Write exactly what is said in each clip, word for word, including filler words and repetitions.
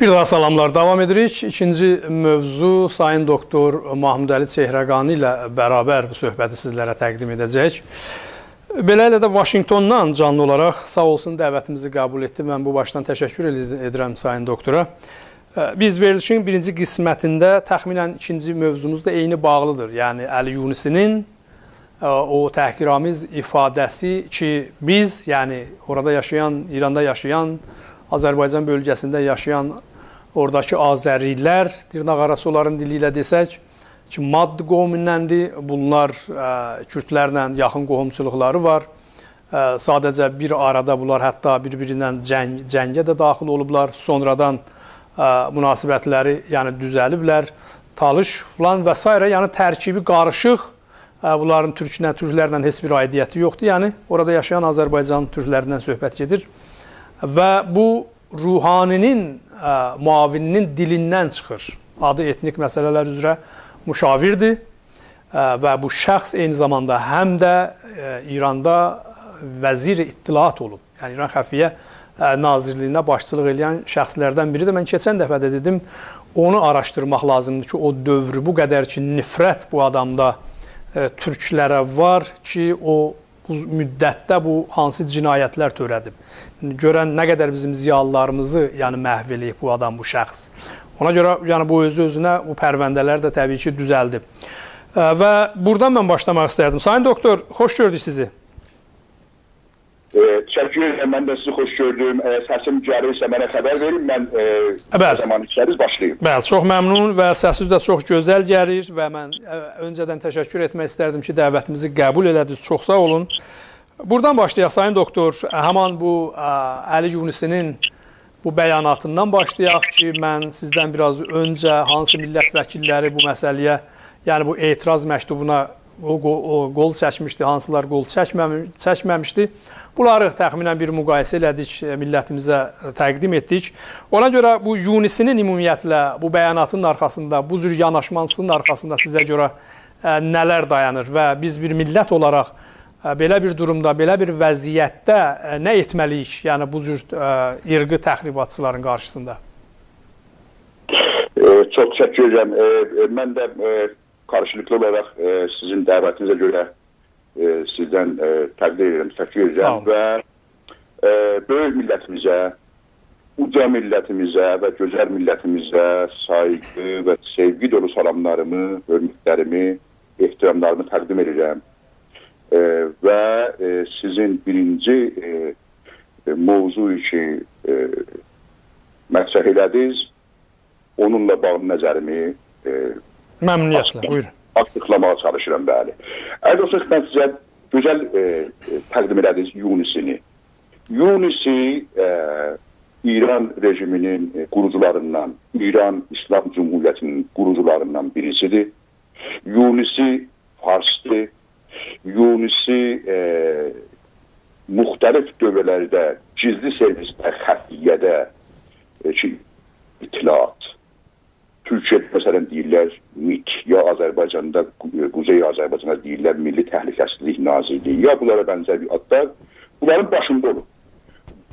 بیر داها سلاملار، داوام ائدیریک. ایکینجی موضوع، سایین دوکتور محمودعلی چهرگانی ایله برابر بو صحبتی سیزلره تقدیم ائده‌جک. بئله‌لیکله ده واشینگتوندان جانلی اولاراق، ساغ اولسون، دعوتیمیزی قبول ائتدی. من بو باشدان تشکر ائد-، ائدیرم سایین دوکتورا. ائ، بیز وئریلیشین بیرینجی قسمتینده، تخمیناً ایکینجی موضوعوموز دا عینی باغلیدیر. یعنی علی یونسی‌نین، ائ، او تحقیرآمیز ایفاده‌سی کی، بیز، یعنی اورادا یاشایان، ایراندا یاشایان، آذربایجان بؤلگه‌سینده یاشایان اوراداکی آذری‌لر، دیرناق آراسی اونلارین دیلی ایله دئسک، کی، ماد قوموندندیر. بونلار، ائ، کوردلرله یاخین قوهومچولوقلاری وار. ائ، ساده‌جه بیر آرادا بونلار حتی بیر-بیریندن جنگ، جنگه ده داخیل اولوبلار. سونرادان، ائ، مناسبتلری، یعنی، دوزلیبلر. تالیش فلان و سایره، یعنی، ترکیبی قاریشیق. ائ، بونلارین تورکله، تورکلرله هئچ بیر عایدیتی یوخدور. یعنی، اورادا یاشایان آذربایجان تورکلریندن صحبت گئدیر. و بو روحانی‌نین، ائ، معاونی‌نین دیلیندن چیخیر. آدی ائتنیک مسئله‌لر اوزره مشاوردیر. ائ، و بو شخص عینی زاماندا هم ده، ائ، ایراندا وزیر اطلاعات اولوب. یعنی ایران خفیه، ائ، ناظرلیگینه باشچیلیق ائله‌ین شخصلردن بیریدیر. من کئچن دفعه ده دئدیم، اونو آراشدیرماق لازیمدیر کی، او دؤورو، بو قدر کی، نفرت بو آدامدا، ائ، تورکلره وار کی، او اوز-، مدتده بو هانسی جنایتلر تؤره‌دیب. گؤرن نه قدر بیزیم ضیالیلاریمیزی، یعنی، محو ائله‌ییب بو آدام، بو شخص. اونا گؤره، یعنی، بو اؤزو اؤزونه بو پرونده‌لری ده طبیعی کی، دوزلدیب. ائ، و بورادان من باشلاماق ایستردیم. سایین دوکتور، خوش گؤردوک سیزی. ائ، تشکر ائدیرم. من ده سیزی خوش گؤردوم. اگر سسیم گلیرسه، منه خبر وئرین. من، ائ، بلی. نه زامان ایسته‌دینیز، باشلاییم. بلی، چوخ ممنون و سسینیز ده چوخ گؤزل گلیر و من، ائ، اؤنجه‌دن تشکر ائتمک ایستردیم کی، دعوتیمیزی قبول ائله‌دینیز. چوخ ساغ اولون. بورادان باشلایاق، سایین دوکتور. همان بو، ائ، علی یونسی‌نین بو بیاناتیندان باشلایاق کی، من سیزدن بیر آز اؤنجه هانسی میللت وکیللری بو مسئله‌یه، یعنی بو اعتراض مکتوبونا او قو-، او قول چکمیشدی، هانسیلار قول چکمه‌می-، چکمه‌میشدی. بونلاری تخمیناً بیر مقایسه ائله‌دیک، ائ، میللتیمیزه تقدیم ائتدیک. اونا گؤره بو یونسی‌نین عمومیتله بو بیاناتین آرخاسیندا، بو جور یاناشماسی‌نین آرخاسیندا سیزه گؤره، ائ، نه‌لر دایانیر و بیز بیر میللت اولاراق، ائ، بئله بیر دورومدا، بئله بیر وضعیتده، ائ، نه ائتمه‌لی‌ییک؟ یعنی بو جور، ائ، عرقی تخریباتچیلارین قارشیسیندا. ائ، چوخ تشکر ائدیرم. ائ، ائ، من ده، ائ، قارشیلیقلی اولاراق، ائ، سیزین دعوتینیزه گؤره، ائ، سیزدن، ائ، تقدیر ائدیرم، تشکر ائدیرم. ساغ اولون. و، ائ، بؤیوک میللتیمیزه، اوجا میللتیمیزه و گؤزل میللتیمیزه سایغی و سئوگی دولو سلاملاریمی، حؤرمتلریمی، احتراملاریمی تقدیم ائدیرم. ائ، و، ائ، سیزین بیرینجی، ائ، ائ، موضوعو کی، ائ، مطرح ائله‌دینیز، اونونلا باغلی نظریمی، ائ، ممنونیتله، آچیقلام-، بویورون. آچیقلاماغا چالیشیرام، بلی. عزیز دوستلار، من سیزه گؤزل، ائ، ائ، تقدیم ائله‌دینیز یونسی‌نی. یونسی، ائ، ایران رژیمی‌نین، ائ، قوروجولاریندان، ایران ایسلام جمهوریتی‌نین قوروجولاریندان بیریسیدیر. یونسی فارسدیر. یونسی، ائ، مختلف دؤورلرده گیزلی سرویسده، خفیه‌ده، ائ، کی، اطلاعات. تورکیه‌ده، مثلاً، دئییرلر میت، یا آذربایجاندا، قو-، قوزئی آذربایجاندا دئییرلر میللی تهلکه‌سیزلیک ناظرلیگی، یا بونلارا بنزر بیر آدلار. بونلارین باشیندا اولوب.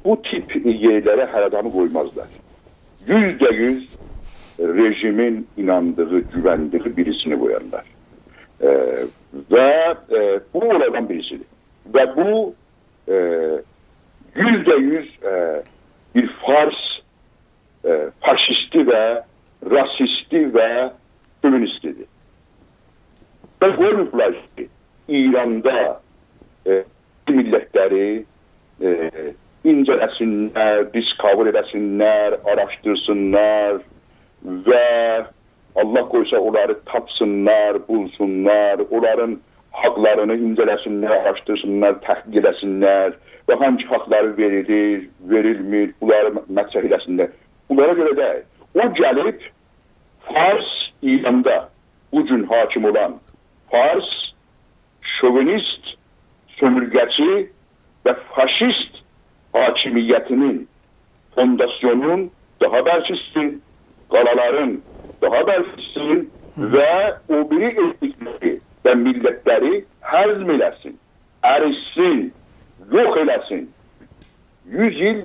بو تیپ یئرلره هر آدامی قویمازلار. یوزده یوز رژیمین ایناندیغی، گووندیگی بیریسینی قویارلار. ائ، و، ائ، بو اونلاردان بیریسیدیر. و بو، ائ، یوزده یوز، ائ، بیر فارس، ائ، فاشیستی و راسیستی و شووینیستیدیر. و قویماییبلار کی، ایراندا، ائ، میللتلری، ائ، اینجه‌له‌سینلر، discover ائله‌سینلر، آراشدیرسینلار و الله قویسا اونلاری تاپسینلار، بولسونلار، اونلارین حاقلارینی اینجه‌له‌سینلر، آراشدیرسینلار، تحقیق ائله‌سینلر و هانسی حاقلاری وئریلیر، وئریلمیر، بونلاری م-، مطرح ائله‌سینلر. بونلارا گؤره دئییل. او گلیب فارس ایراندا، بو گون حاکم اولان فارس شووینیست، سؤمورگه‌چی و فاشیست حاکمیتی‌نین فونداسیونون داها برکیتسین، قالالارین داها برکیتسین و او بیری ائتنیکلری و میللتلری هضم ائله‌سین، اریتسین، یوخ ائله‌سین. یوز ایل،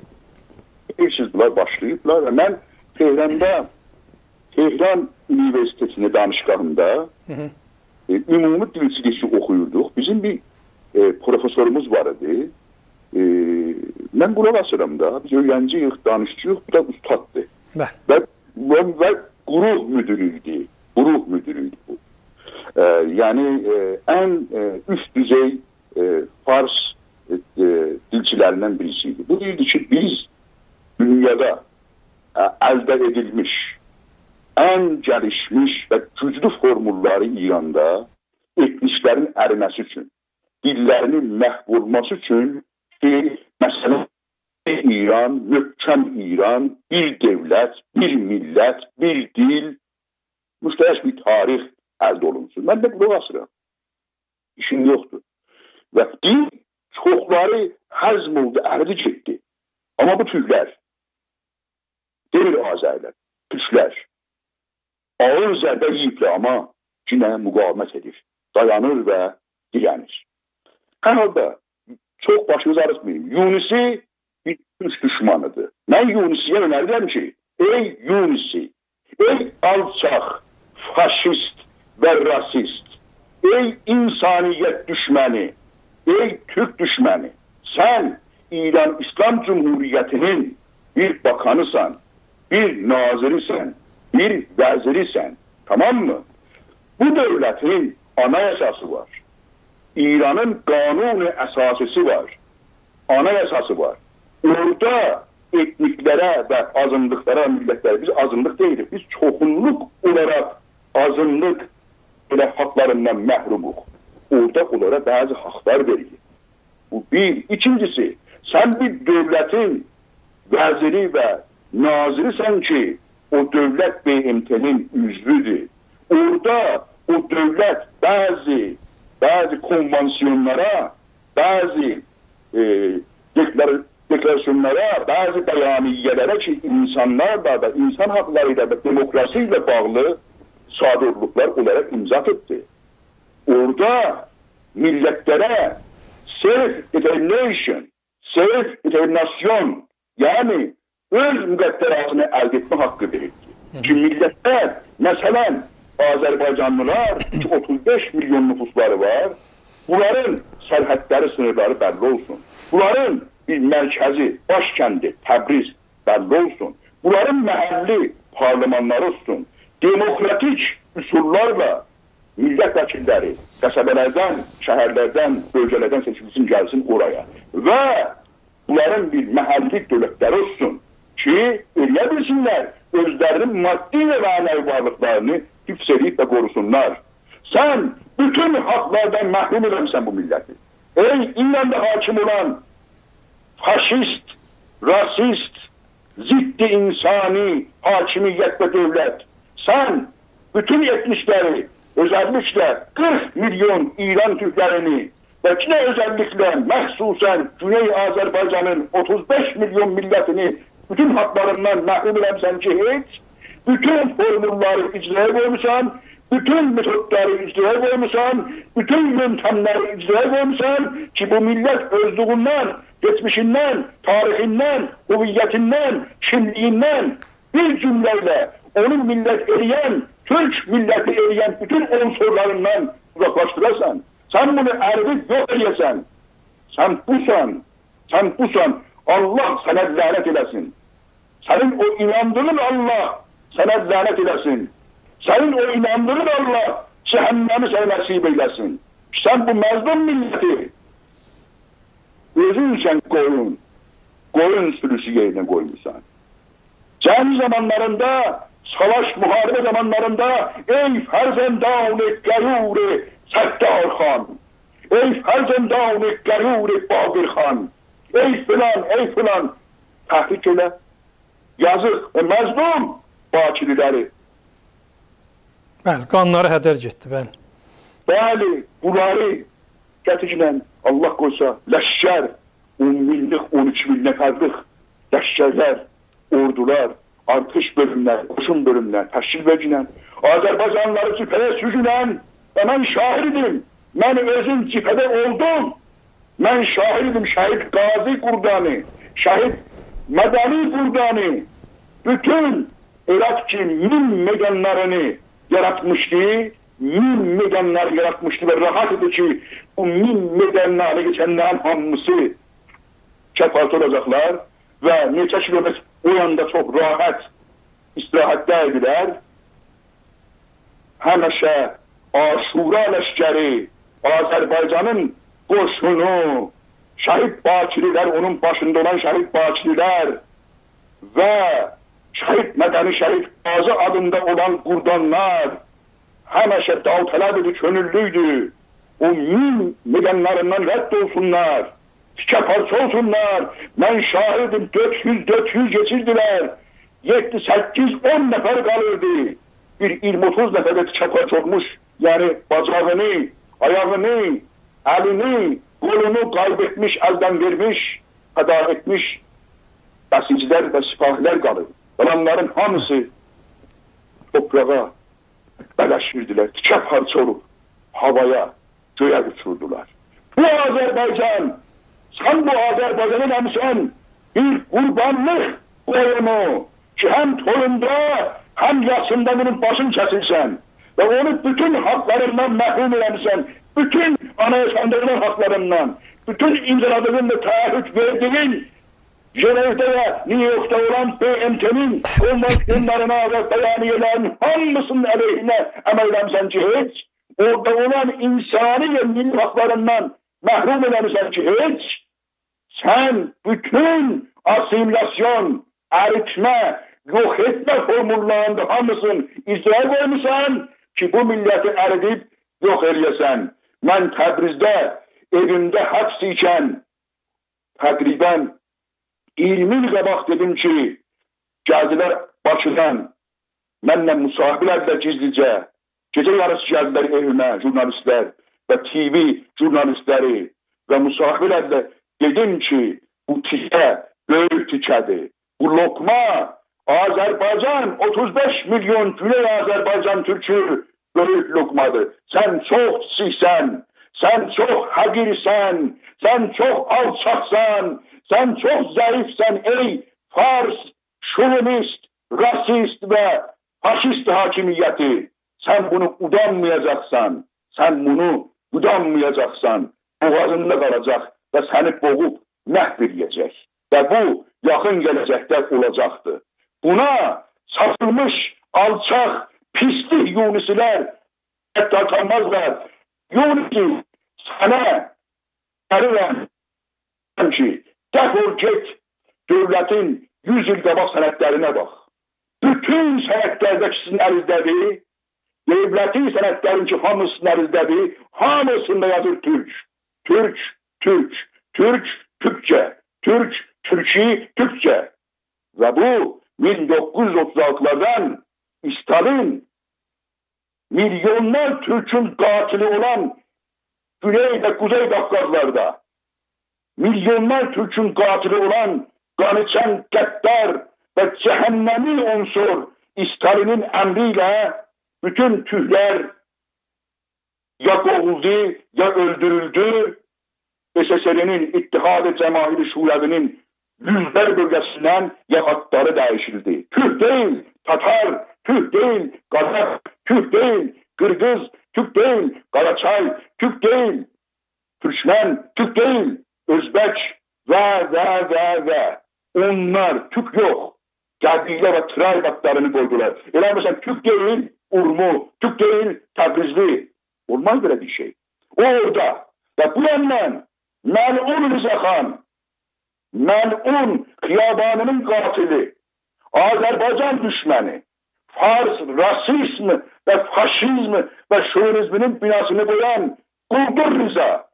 بیلیرسینیز، بونلار باشلاییبلار و من تهراندا، تهران اونیوئرسیتئتینده، دانشگاهیندا، هی هی. ائ، عمومی دیلچیلیک اوخویوردوق. بیزیم بیر، ائ، پروفسوروموز وار ایدی. ائ، من قولاق آسیرام دا، بیز اؤیرنجی‌ییک، دانشجویوق، بو دا اوستاددیر. بلی. و، و، و گروه مدیری ایدی، گروه مدیری ایدی بو. ائ، یعنی، ائ، ان، ائ، اوست دوزئی، ائ، فارس، ائ، ائ، دیلچیلریندن بیریسی ایدی. بو دئییردی کی، بیز دونیادا، ائ، الده ائدیلمیش ان گلیشمیش و گوجلو فورموللاری ایراندا ائتنیکلرین اریمه‌سی اوچون، دیللرینین محو اولماسی اوچون کی، مثلا، ایران، محکم ایران، بیر دؤولت، بیر میللت، بیر دیل، مشترک بیر تاریخ الده اولونسون. من ده قولاق آسیرام. ایشیم یوخدور. و دیل چوخلاری هضم اولدو، اریدی گئتدی. آمما بو تورکلر، دئمیر آذری‌لر، تورکلر آغیر ضربه یئییبلر، آمما یئنه مقاومت ائدیر، دایانیر و دیره‌نیر. هر حالدا چوخ باشینیزی آغریتمایین. یونسی بیر تورک دوشمانیدیر. من یونسی‌یه اؤنریرم کی، ای یونسی، ای آلچاق، فاشیست و راسیست، ای انسانیت دوشمنی، ای تورک دوشمنی، سن ایران ایسلام جمهوریتینین بیر باکانیسان، بیر ناظریسن، بیر وزیریسن، تامام می؟ بو دؤولتین آنایاساسی وار. ایرانین قانون اساسی‌سی وار. آنایاساسی وار. اورادا ائتنیکلره و آزینلیقلارا، میللتلره، بیز آزینلیق دئییلیک، بیز چوخونلوق اولاراق آزینلیق، ائله حاقلاریندان محروموق. اورادا اونلارا بعضی حاقلار وئریلیر. بو بیر. ایکینجیسی، سن بیر دؤولتین وزیری و ناظریسن کی، او دؤولت ب م ت-نین عضوودور. اورادا او دؤولت بعضی، بعضی کنوانسیونلارا، بعضی، ائ، دکلار-، دکلاراسیونلارا، بعضی بیانیه‌لره کی، انسانلارلا و انسان حاقلاری ایله و دموکراسی ایله باغلی صادر اولوبلار، اونلارا امضا آتیبدی. اورادا میللتلره self determination، self determination، یعنی اؤز مقدراتینی الده ائتمه حاققی وئریبدی. هی هی. کی، میللتلر، مثلا، آذربایجانلیلار کی، اوتوز بئش میلیون نفوسلاری وار، بونلارین سرحدلری، سینیرلاری بللی اولسون. بونلارین بیر مرکزی، باشکندی، تبریز بللی اولسون. بونلارین محلی پارلمانلاری اولسون. دموکراتیک اصوللارلا میللت وکیللری قصبه‌لردن، شهرلردن، بؤلگه‌لردن سئچیلسین، گلسین اورایا. و بونلارین بیر محلی دؤولتلری اولسون کی، ائلیه بیلسینلر، اؤزلرینین مادی و معنوی وارلیقلارینی حفظ ائدیب و قوروسونلار. سن بوتون حاقلاردان محروم ائله‌میسن بو میللتی. ای ایراندا حاکم اولان فاشیست، راسیست، ضد انسانی حاکمیت و دؤولت، سن بوتون ائتنیکلری، اؤزللیکله قیرخ میلیون ایران تورکلرینی و یئنه اؤزللیکله، مخصوصا گونئی آذربایجانین اوتوز بئش میلیون میللتینی بوتون حاقلاریندان محروم ائله‌میسن کی، هئچ. بوتون فورموللاری اجرایا قویموسان، بوتون متودلاری اجرایا قویموسان، بوتون یؤنتملری اجرایا قویموسان کی، بو میللت اؤزلویوندن، کئچمیشیندن، تاریخیندن، هویتیندن، کیملیگیندن، بیر جمله ایله اونو میللت ائله‌ین، تورک میللتی ائله‌ین بوتون عنصرلاریندان اوزاقلاشدیراسان. سن بونو اریدیب یوخ ائله‌یه‌سن. سن بوسان، سن بوسان. الله سنه لعنت ائله‌سین. سنین او ایناندیغین الله سنه لعنت ائله‌سین. سنین او ایناندیغین الله جهنمی سنه نصیب ائله‌سین. سن بو مظلوم میللتی اؤزون اوچون قویون، قویون سوروسو یئرینه قویموسان. جنگ زامانلاریندا، ساواش، محاربه زامانلاریندا، ای فرزندان غیور ستارخان، ای فرزندان غیور باقرخان، ای فلان، ای فلان، تحریک ائله. یازیق، ائ، مظلوم باقری‌لری. بلی، قانلاری هدر گئتدی، بلی. بلی، بونلاری گتیرگینن، الله قویسا، لشکر، اون مینلیک، اون ایکی مین نفرلیک لشکرلر، اوردولار، آرتیش بؤلوملر، قوشون بؤلوملر تشکیل وئرگینن، آذربایجانلیلاری جبهه‌یه سورگونن و من شاهد ایدیم. من اؤزوم جبهه‌ده اولدوم. من شاهد ایدیم، شهید قاضی قوردانی، شهید مدنی قوردانی، بوتون ائله کی، مین مئیدانلارینی یاراتمیشدی، مین مئیدانلاری یاراتمیشدی و راحت ایدی کی، بو مین مئیدانلاری کئچنلرین هامیسی تیکه پارچا اولاجاقلار و نئچه کیلومتر او یاندا چوخ راحت استراحتده ایدیلر. همیشه آشورا لشکری، آذربایجانین قوشونو، شهید باکری‌لر، اونون باشیندا اولان شهید باکری‌لر و شهید مدنی، شهید قاضی آدیندا اولان قوردانلار همیشه داوطلب ایدی، کؤنوللو ایدی. او مین مئیدانلاریندان رد اولسونلار، تیکه پارچا اولسونلار. من شاهدیم، دؤرد یوز، دؤرد یوز کئچیردیلر. یئددی، سککیز، اون نفر قالیردی. بیر اییرمی، اوتوز نفر ده تیکه پارچا اولموش. یعنی باجاغینی، آیاغینی، الینی، قولونو غیب ائتمیش، الدن وئرمیش، فدا ائتمیش بسیجی‌لر و سپاهی‌لر قالیر. قالانلارین هامیسی توپراغا بلشیردیلر. تیکه پارچا اولوب هاوایا، گؤیه اوچوردولار. بو آذربایجان، سن بو آذربایجانی ائله‌میسن بیر قوربانلیق قویونو کی، هم تویوندا، هم یاسیندا بونون باشینی کسیرسن و اونو بوتون حاقلاریندان محروم ائله‌میسن، بوتون آنایاساندا اولان حاقلاریندان، بوتون امضالادیغین و تعهد وئردیگین ژنوده و نیویورکدا اولان ب م ت-نین کنوانسیونلارینا و بیانیه‌لرین هامیسینین علیهینه عمل ائله‌میسن کی، هئچ. اورادا اولان انسانی و میللی حاقلاریندان محروم ائله‌میسن کی، هئچ. سن بوتون آسیمیلاسیون، اریتمه، یوخ ائتمه فورموللارینی دا هامیسینی اجرایا قویموسان کی، بو میللتی اریدیب یوخ ائله‌یه‌سن. من تبریزده، ائویمده حبس ایکن، تقریباً اییرمی ایل قاباق دئدیم کی، گلدیلر باکیدان، منله مصاحبه ائله‌دیلر گیزلیجه. گئجه یاریسی گلدیلر ائویمه ژورنالیستلر و تی وی ژورنالیستلری و مصاحبه ائله‌دیلر. دئدیم کی، بو تیکه بؤیوک تیکه‌دیر. بو لقمه، آذربایجان، اوتوز بئش میلیون گونئی آذربایجان تورکو بؤیوک لقمه‌دیر. سن چوخ کیچیکسن، سن چوخ حقیرسن، سن چوخ آلچاقسان، سن چوخ ضعیفسن، ای فارس، شووینیست، راسیست و فاشیست حاکمیتی. سن بونو اودانمایاجاقسان، سن بونو اودانمایاجاقسان، بوغازیندا قالاجاق و سنی بوغوب محو ائله‌یه‌جک. و بو، یاخین گله‌جکده اولاجاقدیر. بونا ساتیلمیش، آلچاق، پیسلیک یونسی‌لر حتی قالمازلار. یونسی، سنه دئییرم کی، دفع اول گئت، دؤولتین یوز ایل قاباق سندلرینه باخ. بوتون سندلر ده کی سیزین الینیزده‌دیر، دؤولتین سندلرین کی هامیسی سیزین الینیزده‌دیر، هامیسیندا یازیر تورک، تورک، تورک، تورک، تورکجه، تورک، تورکی، تورکجه. و بو مین دوققوز یوز اوتوز آلتیلاردان استالین میلیونلار تورکون قاتیلی اولان گونئی و قوزئی قافقازلاردا، میلیونلار تورکون قاتیلی اولان قان ایچن غدار و جهنمی عنصر استالینین امری ایله بوتون تورکلر یا قووولدو، یا اؤلدورولدو. اس اس ر-نین اتحاد جماهیر شوروی‌نین یوزلر بؤلگه‌سیندن یا آدلاری دییشیلدی. تورک دئییل، تاتار، تورک دئییل، قازاق، تورک دئییل، قیرغیز، تورک دئییل، قاراچای، تورک دئییل، تورکمن، تورک دئییل، اؤزبک و، و، و، و. اونلار تورک یوخ. قبیله و ترایب آدلارینی قویدولار. ائله مثلا، تورک دئییل اورمو، تورک دئییل تبریزلی. اولماز بئله بیر شئی. او اورادا. و بو یاندان ملعون رضا خان، ملعون خیابانی‌نین قاتیلی، آذربایجان دوشمنی، فارس راسیزم و فاشیزم و شووینیزمینین بناسینی قویان قولدور رضا.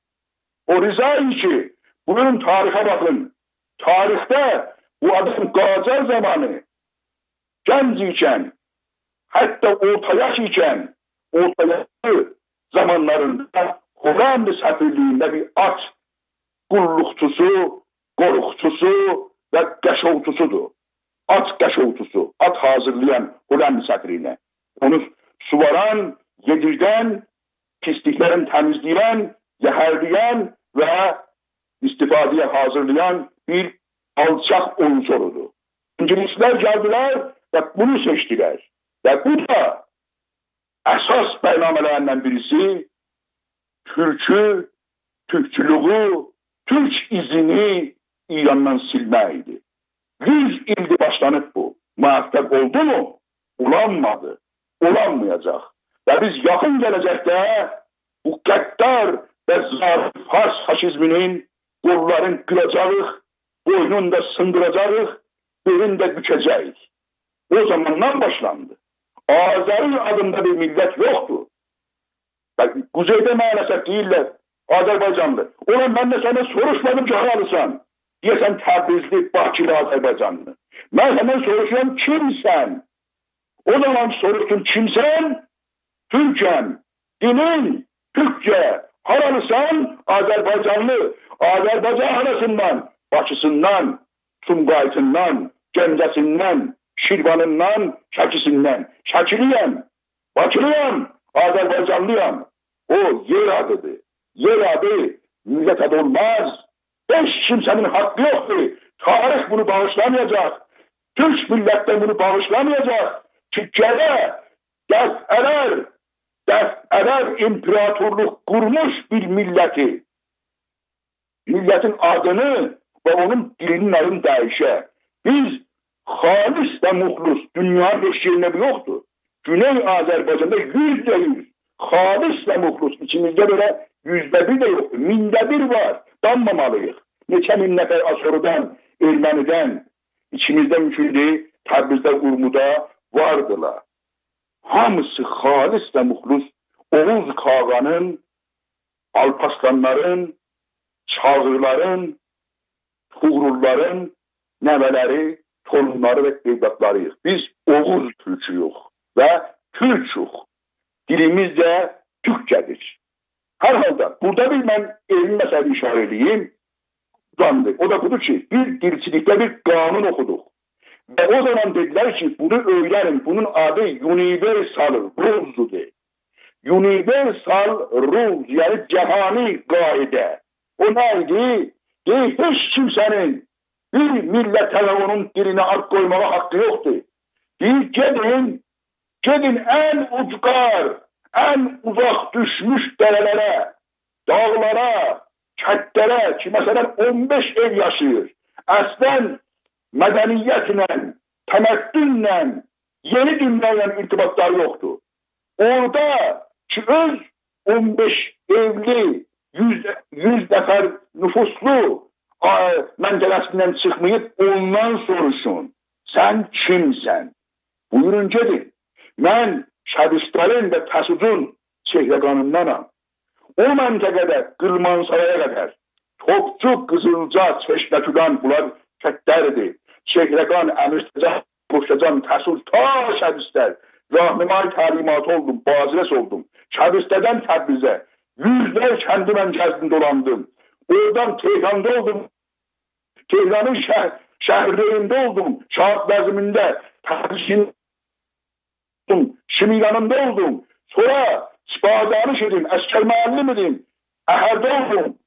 او رضا کی، بوگون تاریخه باخین. تاریخده بو آدام قاجار زامانی، گنج ایکن، حتی اورتا یاش ایکن، اورتا یاشلی زامانلاریندا هلند سفیرلیگینده بیر آت قوللوقچوسو، قوروقچوسو و قشووچوسودور. آت قشووچوسو، آت حاضیرلایان هلند سفیرینه. اونو سوواران، یئدیردن، پیسلیکلرین تمیزله‌ین، یهرله‌ین و استفاده‌یه حاضیرلایان بیر آلچاق عنصرودور. اینگیلیسلر گلدیلر، و بونو سئچدیلر. و بو دا اساس برنامه‌لریندن بیریسی تورکو، تورکچولویو، تورک ایزینی ایراندان سیلمک ایدی. یوز ایلدیر باشلانیب بو. موفق اولدومو؟ اولانمادی. اولانمایاجاق. و بیز یاخین گله‌جکده بو غدار و ظالم فارس فاشیزمینین قوللارین قیراجاغیق، بوینونو دا سیندیراجاغیق، بئلینی ده بوکه‌جه‌ییک. او زاماندان باشلاندی. آذری آدیندا بیر میللت یوخدور. باخ، قوزئیده مع‌الاسف دئییرلر آذربایجانلی. اولا من ده سندن سوروشمادیم کی، هارالیسان؟ دئیه‌سن تبریزلی، باکیلی، آذربایجانلی. من سندن سوروشورام، کیمسن؟ او زامان سوروشدوم، کیمسن؟ تورکم. دیلین تورکجه. هارالیسان؟ آذربایجانلی. آذربایجان هاراسیندان؟ باکیسیندان، سومقاییتیندان، گنجه‌سیندن، شیروانیندان، شکی‌سیندن. شکیلی‌یم، باکیلی‌یام، آذربایجانلی‌یام. او یئر آدیدیر. یئر آدی میللت آدی اولماز. هئچ کیمسه‌نین حاققی یوخدور. تاریخ بونو باغیشلامایاجاق. تورک میللت ده بونو باغیشلامایاجاق کی، گله دفعه‌لر، دفعه‌لر ایمپراتورلوق قورموش بیر میللتی، میللتین آدینی و اونون دیلینین آدینی دییشه. بیز خالص و مخلص، دونیانین هئچ یئرینده بو یوخدور. گونئی آذربایجاندا یوزده یوز خالص و مخلص، ایچیمیزده بئله یوزده بیر ده یوخدور، مینده بیر وار. دانمامالی‌ییق. نئچه مین نفر آشوریدان، ارمنیدن، ایچیمیزده مومکوندور، تبریزده، اورمودا واردیلار. هامیسی خالص و مخلص اوغوز خاقانین، آلپ‌ارسلانلارین، چاغیرلارین، طغرل‌لارین نوه‌لری، تورونلاری و اولادلاری‌ییق. بیز اوغوز تورکویوک و تورکوک. دیلیمیز ده تورکجه‌دیر. هر حالدا، بورادا بیر من علمی مسئله‌یه اشاره ائله‌ییم. اوزاندی. او دا بودور کی، بیر دیلچیلیکده بیر قانون اوخودوق. و او زامان دئدیلر کی، بونو اؤیرنین، بونون آدی universal rules-دور. Universal rules، یعنی جهانی قاعده. او نه ایدی؟ دئییر، هئچ کیمسه‌نین بیر میللته و اونون دیلینه آد قویماغا حاققی یوخدور. دئییر، گئدین، گئدین ان اوجقار، ان اوزاق دوشموش دره‌لره، داغلارا، کندلره کی، مثلا، اون بئش ائو یاشاییر. اصلا مدنیتله، تمدنله، یئنی دونیا ایله ارتباطلاری یوخدور. اورادا کی، اؤز اون بئش ائولی، یوز، یوز نفر نفوسلو، آ، منطقه‌سیندن چیخماییب، اوندان سوروشون: «سن کیمسن؟» بویورون، گئدین. من شبسترین و تسوجون چهرگانیندانام. او منطقه‌ده قیرمانسارایا قدر، توپچو، قیزیلجا، چشمه‌کولان، بونلار کندلردیر. چهرگان، امیرسجان، پشتجان، تسوج، تا شبستر. راهنمای تعلیماتی اولدوم، بازرس اولدوم. شبستردن تبریزه، یوزلر کندی من گزدیم، دولاندیم. اورادان تهراندا اولدوم، تهرانین شهر، شهرلرینده اولدوم، شاهیب نظمی‌نده، تبریزین، شیمیرانیندا اولدوم. سونرا سپاهی‌دانش ایدیم، عسکر معلم ایدیم، اهرده اولدوم.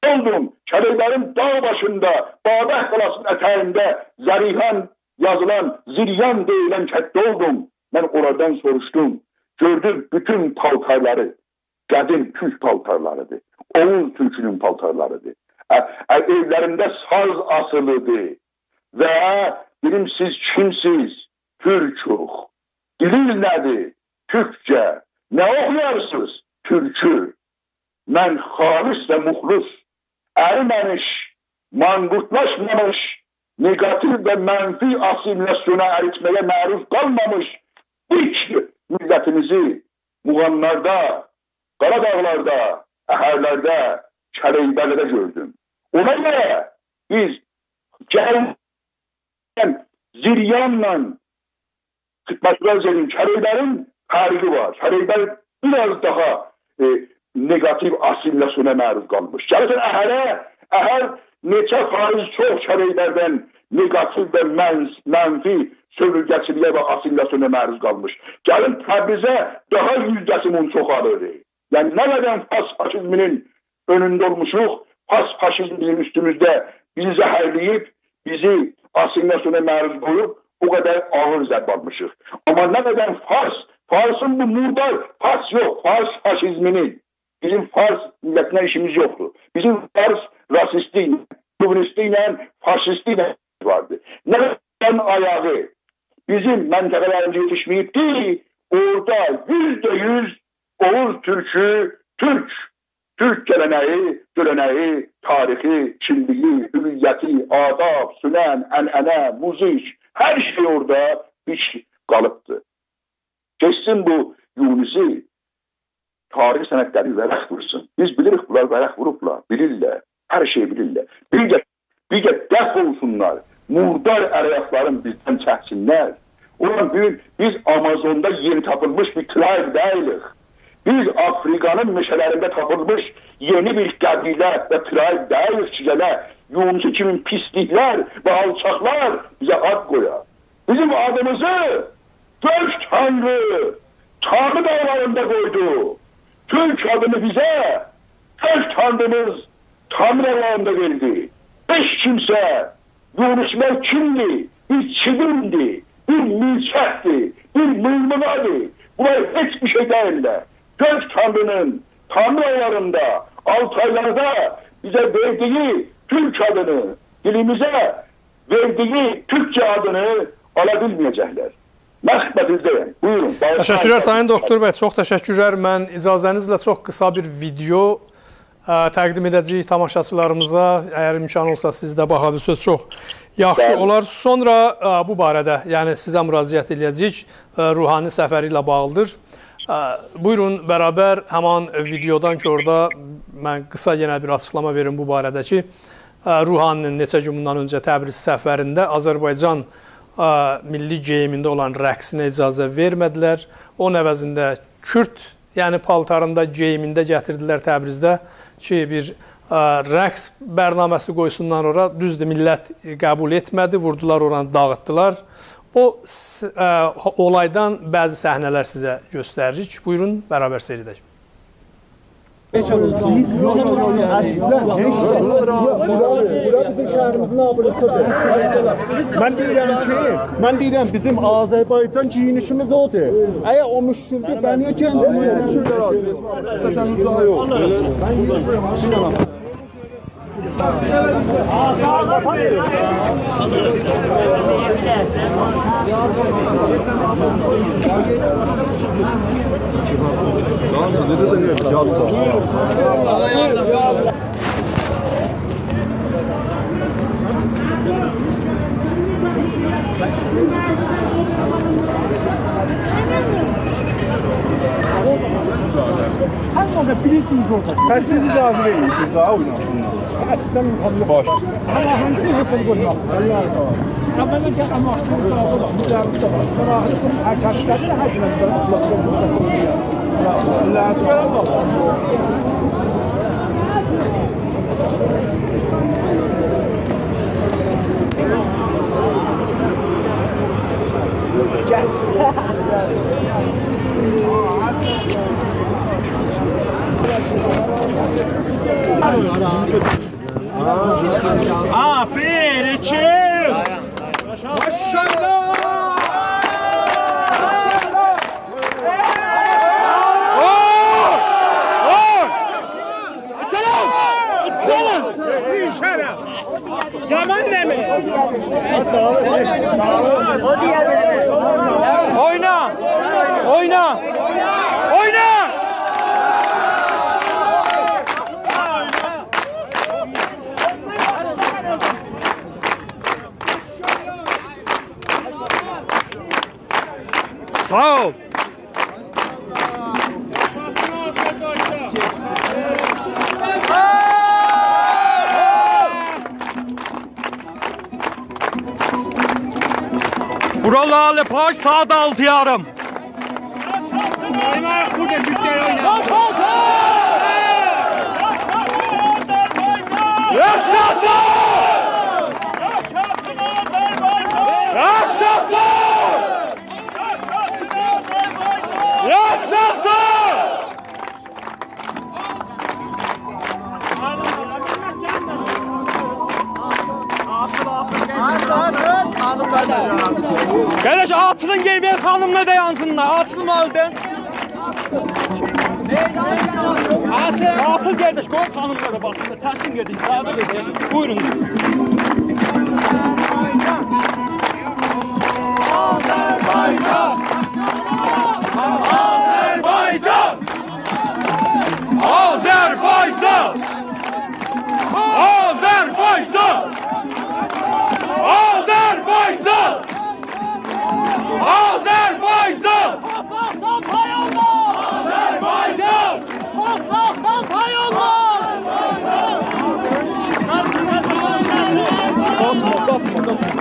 اولدوم، کلیبرین داغ باشیندا، بابک قالاسی‌نین اتگینده زریحان یازیلان، زریان دئییلن کندده اولدوم. من اونلاردان سوروشدوم. گؤردوم، بوتون پالتارلاری قدیم تورک پالتارلاری‌دیر. اوغوز تورکونون پالتارلاری‌دیر. ا، ا، ائولرینده ساز آسیلی‌دیر. و دئدیم، «سیز کیمسیز؟ تورکوخ.» «دیلینیز نه‌دیر؟» «تورکجه.» «نه اوخویارسینیز؟» «تورکو.» من خالص و مخلص، اریمه‌میش، مانقورتلاشمامیش، نگاتیو و منفی آسیمیلاسیونا، اریتمه‌یه معروض قالمامیش تورک میللتیمیزی موغانلاردا، قاراداغلاردا، اهرلرده، کلیبرلرده گؤردوم. اونا گؤره بیز گلن زریانلا، خدمتینیزه عرض ائدیم، کلیبرین فرقی وار. کلیبر بیر آز داها، ائ، نگاتیو آسیمیلاسیونا معروض قالمیش. گلیرسن اهره، اهر نئچه فایز چوخ کلیبردن نگاتیو و منس-، منفی سؤمورگه‌چیلییه و آسیمیلاسیونا معروض قالمیش. گلین تبریزه، داها یوزده‌سی بونون چوخالیر. یعنی، نه قدر فارس فاشیزمی‌نین اؤنونده اولموشوق، فارس فاشیزمی بیزیم اوستوموزده بیزی زهرله‌ییب، بیزی آسیمیلاسیونا معروض قویوب، او قدر آغیر ضربه آلمیشیق. آمما نه قدر فارس، فارسین بو موردار، فارس یوخ، فارس فاشیزمینین. بیزیم فارس میللتینه ایشیمیز یوخدور. بیزیم فارس راسیستی ایله، شووینیستی ایله، فاشیستی ایله واردی. نه قدر آیاغی بیزیم منطقه‌لریمیزه یئتیشمه‌ییبدی، اورادا یوزده یوز اوغوز تورکو، تورک، تورک گله‌نگی، گؤره‌نگی، تاریخی، کیملیگی، هویتی، آداب، سنن، عنعنه، موزیک، هر شئی اورادا بیک قالیبدی. گئتسین بو یونسی تاریخ سندلری ورق وورسون. بیز بیلیریک، بونلار ورق ووروبلار، بیلیرلر. هر شئی بیلیرلر. بیر ده، بیر ده دفع اولسونلار. موردار ال‌آیاقلارین بیزدن چکسینلر. اولان بیر، بیز آمازوندا یئنی تاپیلمیش بیر tribe دئییلیک. بیز آفریقانین مئشه‌لرینده تاپیلمیش یئنی بیر قبیله و tribe دئییلیک کی، گله یونسی کیمی پیسلیکلر و آلچاقلار بیزه آد قویا. بیزیم آدیمیزی گؤک تانری تانری داغلاریندا قویدو. تورک آدینی بیزه گؤک تانریمیز تانری داغلاریندا وئردی. هئچ کیمسه، یونسلر کیمدیر؟ بیر چیلیمدیر، بیر میلچکدیر، بیر میلمیغادیر. بونلار هئچ بیر شئی دئییللر. گؤک تانرینین تانری داغلاریندا، آلتایلاردا بیزه وئردیگی تورک آدینی، دیلیمیزه وئردیگی تورکجه آدینی آلا بیلمه‌یه‌جکلر. من خدمتینیزده‌یم. بویورون، باغیشلایین. تشکرلر، سایین دوکتور بی، چوخ تشکرلر. من اجازه‌نیزله چوخ قیسا بیر ویدئو، ا، تقدیم ائده‌جه‌ییک تاماشاچیلاریمیزا. اگر امکان اولسا، سیز ده باخا بیلسز، چوخ یاخشی اولار. بلی. سونرا، ا، بو باره‌ده، یعنی سیزه مراجعت ائله‌یه‌جه‌ییک، ا، روحانی سفری ایله باغلیدیر. ا، بویورون، برابر همان ویدئودان کی، اورادا من قیسا یئنه بیر آچیقلاما وئریم بو باره‌ده کی، ا، روحانی‌نین نئچه گون بوندان اؤنجه تبریز سفرینده آذربایجان، ا، میللی گئییمینده اولان رقصینه اجازه وئرمه‌دیلر. اونون عوضینده کورد، یعنی پالتاریندا، گئییمینده گتیردیلر تبریزده کی، بیر، ا، رقص برنامه‌سی قویسونلار اورا. دوزدور، میللت قبول ائتمه‌دی، ووردولار اورانی، داغیتدیلار. او س-، ا، اولایدان بعضی صحنه‌لر سیزه گؤستریریک. بویورون، برابر سئیر ائدک. یوخ، یوخ، یوخ، یوخ. اصلاً هئچ، بورا، بورا، بورا بیزیم شهریمیزین آبروسودور. من دئییرم کی، من دئییرم، بیزیم آذربایجان گئیینیشیمیز اودور. اگر او مشکلدیر، بنی کندی مشکلدیر. تشنج داها یوخ. هر موقع بیلیرسینیز اورادا. پس سیز اجازه وئرمیرسینیز ها، اویناسینلار. اصلاً امکان یوخ. باش. آمما هانسی حساب قویماق؟ الله ساغ اول. اولاً گل، آمما مجاهد ده وار، مجاهد ده وار. سونرا هر کس گلیر، هر کس گلیر. الله ساغ اول. آفرین، ایکی. ماشاءالله. یامان دئمه. اوینا! اوینا! اوینا! ساغ اول. بورا لاله پاک، ساعت آلتی یاریم. یاشاسین! یاشاسین! یاشاسین! قارداش، آچیلین، گئدک خانیملار دا یانسینلار. آچیلین آلدین. آچیل. آچیل قارداش، قوی خانیملار دا باخسین. چکین گئدین، قابیل ائدین. بویورون. آذربایجان! آذربایجان! آذربایجان! آذربایجان! آذربایجان! آذربایجان! تورپاقدان پای اولماز! آذربایجان! تورپاقدان پای اولماز! قورخما، قورخما، قورخما.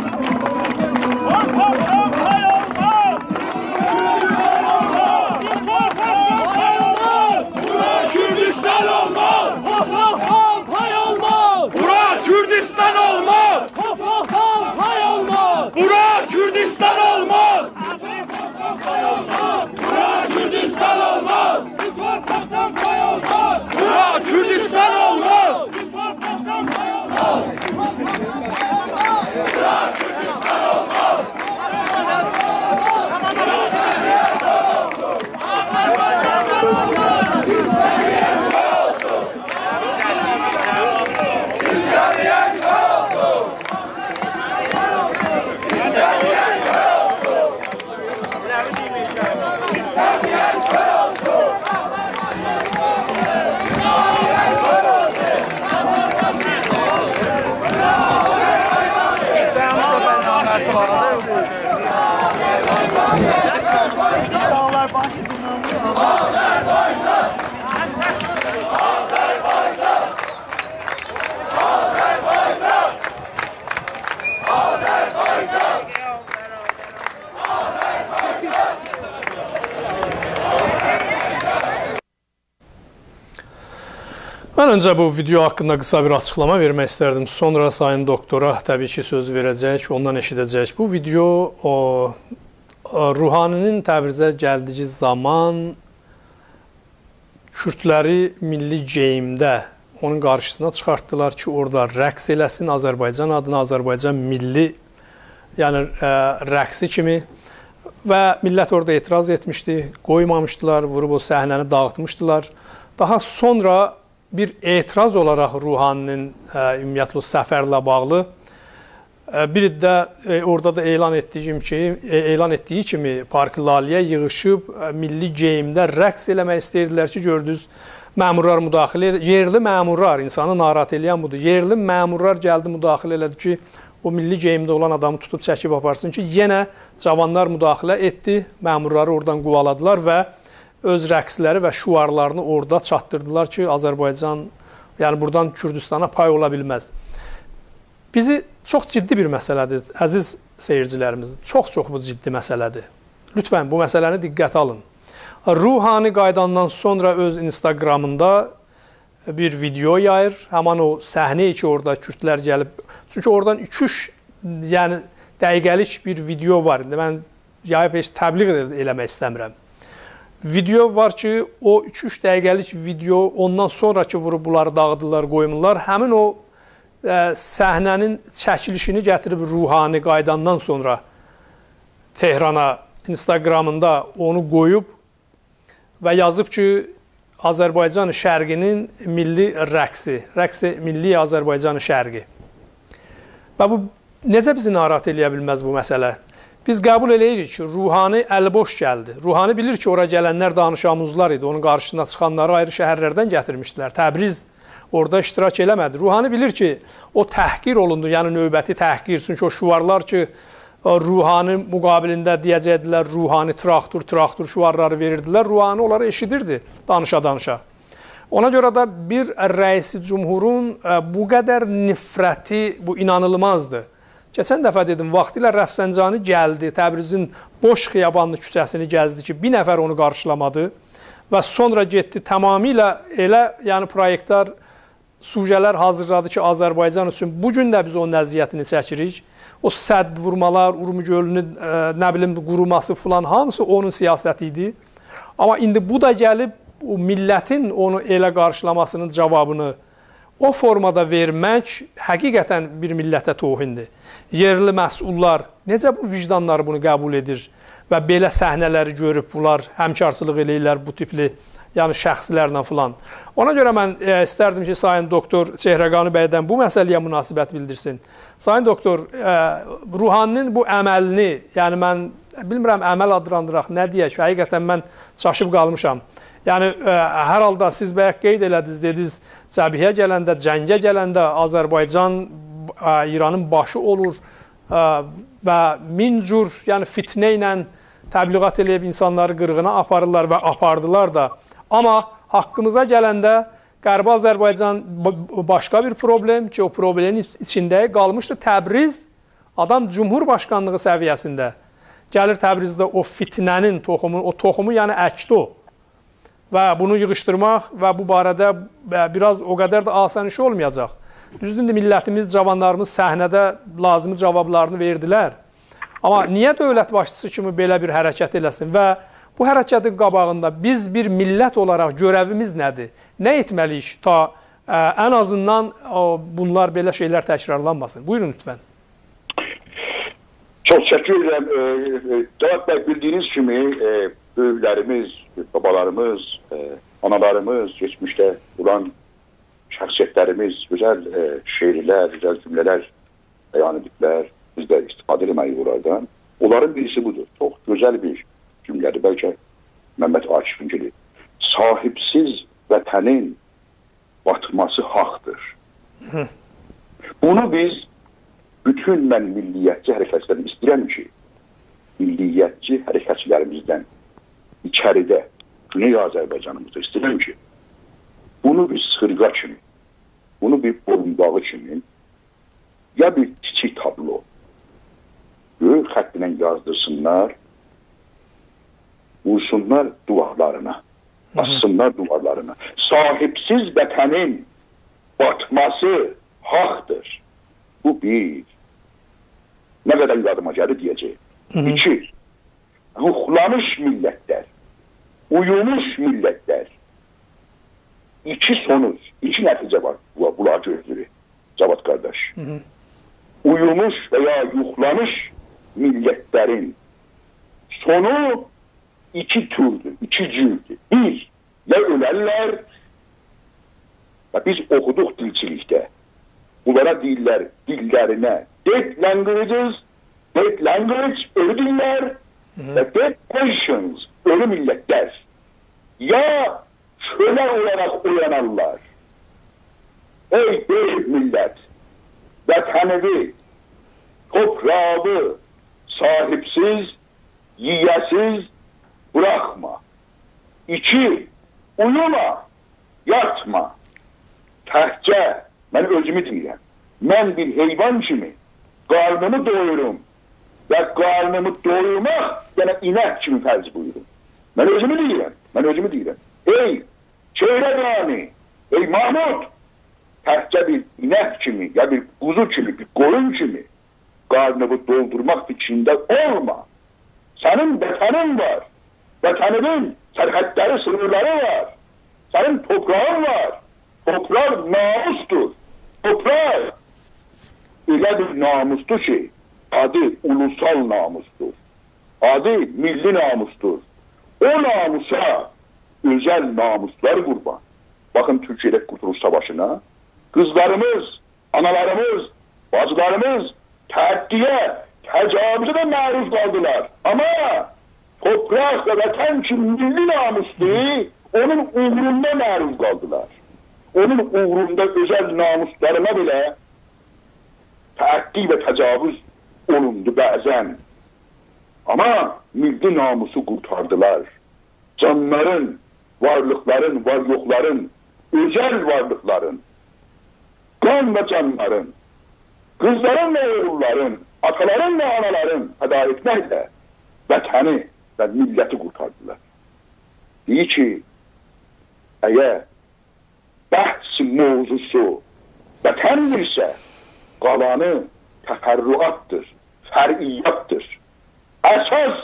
تورپاقدان پای اولماز! تورپاقدان پای اولماز! بورا کوردوستان اولماز! تورپاقدان پای اولماز! بورا کوردوستان اولماز! تورپاقدان پای اولماز! بورا کوردوستان اولماز! بورا کوردوستان اولماز! بو تورپاقدان پای اولماز! بورا کوردوستان اولماز! بو تورپاقدان پای اولماز! من اؤنجه بو ویدئو حاقیندا قیسا بیر آچیقلاما وئرمک ایستردیم. سونرا سایین دوکتورا طبیعی کی، سؤز وئره‌جک، اوندان ائشیده‌جک. بو ویدئو او، او، روحانی‌نین تبریزه گلدیگی زامان کوردلری میللی گئییمده اونون قارشیسینا چیخارتدیلار کی، اورادا رقص ائله‌سین، آذربایجان آدینا، آذربایجان میللی، یعنی، اه، رقصی کیمی. و میللت اورادا اعتراض ائتمیشدی، قویمامیشدیلار، ووروب او صحنه‌نی داغیتمیشدیلار. داها سونرا بیر اعتراض اولاراق روحانی‌نین، اه، عمومیتله او سفرله باغلی، اه، بیر ده، اه، اورادا دا اعلان ائتدیگیم کی، اه، اعلان ائتدیگی کیمی پارک لالی‌یه ییغیشیب، اه، میللی گئییمده رقص ائله‌مک ایسته‌ییردیلر کی، گؤردونوز، مأمورلار مداخله ائله-، یئرلی مأمورلار، اینسانی ناراحت ائله‌ین بودور. یئرلی مأمورلار گلدی، مداخله ائله‌دی کی، او میللی گئییمده اولان آدامی توتوب چکیب آپارسین کی، یئنه جاوانلار مداخله ائتدی، مأمورلاری اورادان قووالادیلار و اؤز رقصلری و شعارلارینی اورادا چاتدیردیلار کی، آذربایجان، یعنی بورادان کوردوستانا پای اولا بیلمز. بیزی چوخ جدی بیر مسئله‌دیر، عزیز سئییرجیلریمیز. چوخ-چوخ بو جدی مسئله‌دیر. لطفاً بو مسئله‌نی دقته آلین. روحانی قاییداندان سونرا اؤز اینستاگرامیندا بیر ویدئو یاییر. همان او صحنه کی، اورادا کوردلر گلیب. چونکی اورادان ایکی-اوچ، یعنی، دقیقه‌لیک بیر ویدئو وار. ایندی من یاییب هئچ تبلیغ ائل-، ائله‌مک ایسته‌میرم. ویدئو وار کی، او ایکی-اوچ دقیقه‌لیک ویدئو، اوندان سونرا کی، ووروب بونلاری داغیدیرلار، قویمورلار. همین او، اه، صحنه‌نین چکیلیشینی گتیریب روحانی قاییداندان سونرا تهرانا، اینستاگرامیندا اونو قویوب و یازیب کی، آذربایجان شرقی‌نین میللی رقصی، رقص ملی آذربایجان شرقی. و بو نئجه بیزی ناراحت ائله‌یه بیلمز بو مسئله؟ بیز قبول ائله‌ییریک کی، روحانی الی‌بوش گلدی. روحانی بیلیر کی، اورا گلنلر دانش‌آموزلار ایدی، اونون قارشیسینا چیخانلاری آیری شهرلردن گتیرمیشدیلر. تبریز اورادا اشتراک ائله‌مه‌دی. روحانی بیلیر کی، او تحقیر اولوندو، یعنی نوبتی تحقیر. چونکی او شعارلار کی، اه، روحانی مقابلینده دئیه‌جکدیلر، روحانی تراختور، تراختور شعارلاری وئریردیلر. روحانی اونلاری ائشیدیردی، دانیشا-دانیشا. اونا گؤره ده بیر رئیس جمهورون، اه، بو قدر نفرتی، بو اینانیلمازدیر. کئچن دفعه دئدیم، واختیله رفسنجانی گلدی، تبریزین بوش خیابانلی کوچه‌سینی گزدی کی، بیر نفر اونو قارشیلامادی و سونرا گئتدی تمامیله ائله، یعنی پرویئکتلر، سوژه‌لر حاضیرلادی کی، آذربایجان اوچون. بو گون ده بیز اونون اذیتینی چکیریک. او سد وورمالار، اورمو گؤلونون، اه، نه بیلیم، قوروماسی فلان، هامیسی اونون سیاستی ایدی. آمما ایندی بو دا گلیب او میللتین اونو ائله قارشیلاماسینین جاوابینی او فورمادا وئرمک حقیقتاً بیر میللته توهین‌دیر. یئرلی مسئوللار نئجه بو وجدانلاری بونو قبول ائدیر و بئله صحنه‌لری گؤروب بونلار همکارچیلیق ائله‌ییرلر بو تیپلی، یعنی شخصلرله فلان. اونا گؤره من، ائ، ایستردیم کی، سایین دوکتور چهرگانی بی‌دن بو مسئله‌یه مناسبت بیلدیرسین. سایین دوکتور، ائ، روحانی‌نین بو عملینی، یعنی من بیلمیرم عمل آدلاندیراق، نه دئیک، حقیقتاً من چاشیب قالمیشام. یعنی، ائ، هر حالدا سیز بایاق قید ائله‌دینیز، دئدینیز، جبهه‌یه گلنده، جنگه گلنده آذربایجان، ائ، ایرانین باشی اولور، ائ، و مین جور، یعنی فتنه ایله تبلیغات ائله‌ییب اینسانلاری قیرغینا آپاریرلار و آپاردیلار دا. آمما حاققیمیزا گلنده غربی آذربایجان با-، باشقا بیر پروبلئم کی، او پروبلئمین ایچ-، ایچینده قالمیشدی تبریز، آدام جمهورباشقانلیغی سویه‌سینده گلیر تبریزده او فتنه‌نین توخومو، او توخومو، یعنی اکدی او. و بونو ییغیشدیرماق و بو باره‌ده، ائ، بیر آز او قدر ده آسان ایش اولمایاجاق. دوزدور، ایندی میللتیمیز، جاوانلاریمیز صحنه‌ده لازیمی جاوابلارینی وئردیلر. آمما نییه دؤولت باشچیسی کیمی بئله بیر حرکت ائله‌سین و بو حرکتین قاباغیندا بیز بیر میللت اولاراق گؤره‌ویمیز نه‌دیر؟ نه ائتمه‌لی‌ییک تا، ائ، ان آزیندان او، بونلار، بئله شئیلر تکرارلانماسین؟ بویورون لطفاً. چوخ تشکر ائدیرم. ائ، ائ، جواد بی، بیلدیگینیز کیمی، ائ، بؤیوکلریمیز، بابالاریمیز، ائ، آنالاریمیز، کئچمیشده اولان شخصیتلریمیز گؤزل، ائ، شعرلر، گؤزل جمله‌لر بیان ائدیبلر. بیز ده استفاده ائله‌مه‌لی‌ییک اونلاردان. اونلارین بیریسی بودور. چوخ گؤزل بیر جمله‌دیر. بلکه ممد عاکفینکی‌دیر. «صاحیبسیز وطنین باتماسی حاقدیر.» هی. بونو بیز بوتون، من میللیتچی حرکتلردن ایسته‌ییرم کی، میللیتچی حرکتچیلریمیزدن ایچریده، گونئی آذربایجانیمیزدا ایسته‌ییرم کی، بونو بیز خیرقا کیمی، بونو بیر بویون‌باغی کیمی، یا بیر کیچیک تابلو، بؤیوک خط ایله یازدیرسینلار، وورسونلار دیوارلارینا، هی هی. آسسینلار دیوارلارینا. «صاحیبسیز وطنین باتماسی حاقدیر.» بو بیر. نه قدر یادیما گلیر دئیه‌جه‌یم. هی هی. ایکی، یوخلامیش میللتلر، اویوموش میللتلر. ایکی سونوج، ایکی نتیجه وار بو-، بونلاری گؤزله‌ییر، جواد قارداش. هی هی. اویوموش و یا یوخلامیش میللتلرین سونو ایکی توردور، ایکی جوردور. بیر، یا اؤلرلر، و بیز اوخودوق دیلچیلیکده. بونلارا دئییرلر، دیللرینه dead languages، dead language، اؤلو دیللر، هی هی. و dead nations، اؤلو میللتلر. یا کؤله اولاراق اویانارلار. ای بؤیوک میللت، وطنیوی، توپراغی صاحیبسیز، ییه‌سیز بوراخما. ایکی، اویوما، یاتما. تکجه، من اؤزومو دئییرم، من بیر حیوان کیمی قارنیمی دویوروم و قارنیمی دویورماق، یعنی اینک کیمی فرض بویورون. من اؤزومو دئییرم، من اؤزومو دئییرم. ای چهرگانی، ای محمود، تکجه بیر اینک کیمی، یا بیر قوزو کیمی، بیر قویون کیمی قارنینی دولدورماق فیکرینده اولما. سنین وطنین وار. وطنینین سرحدلری، سینیرلاری وار. سنین توپراغین وار. توپراق ناموسدور. توپراق ائله بیر ناموسدور کی، آدی اولوسال ناموسدور. آدی میللی ناموسدور. او ناموسا اؤزل ناموسلار قوربان. باخین تورکیه‌ده قورتولوش ساواشینا. قیزلاریمیز، آنالاریمیز، باجیلاریمیز تعدی‌یه، تجاوزه ده معروض قالدیلار. آمما توپراق و وطن کی میللی ناموسدور، اونون اوغروندا معروض قالدیلار. اونون اوغروندا اؤزل ناموسلارینا بئله تعدی و تجاوز اولوندو بعضاً. آمما میللی ناموسو قورتاردیلار. جانلارین، وارلیقلارین، وار-یوخلارین، اؤزل وارلیقلارین، قان و جانلارین، قیزلارین و اوغوللارین، آتالارین و آنالارین فدا ائتمکله وطنی و میللتی قورتاردیلار. دئییر کی، اگر بحث موضوعسو وطندیرسه، قالانی تفرعاتدیر، فرعیاتدیر. اساس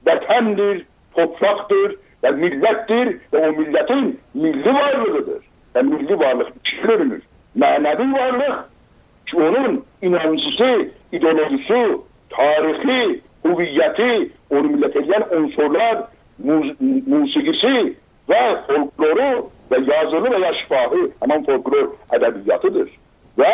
وطندیر، توپراقدیر و میللتدیر و او میللتین میللی وارلیغیدیر. و میللی وارلیق ایکی‌یه بؤلونور. معنوی وارلیق کی، اونون اینانجیسی، ایدئولوژیسی، تاریخی، هویتی، اونو میللت ائله‌ین عنصرلار، موز-، موسیقی‌سی و فولکلورو و یازیلی و یا شفاهی، همان فولکلور ادبیاتی‌دیر. و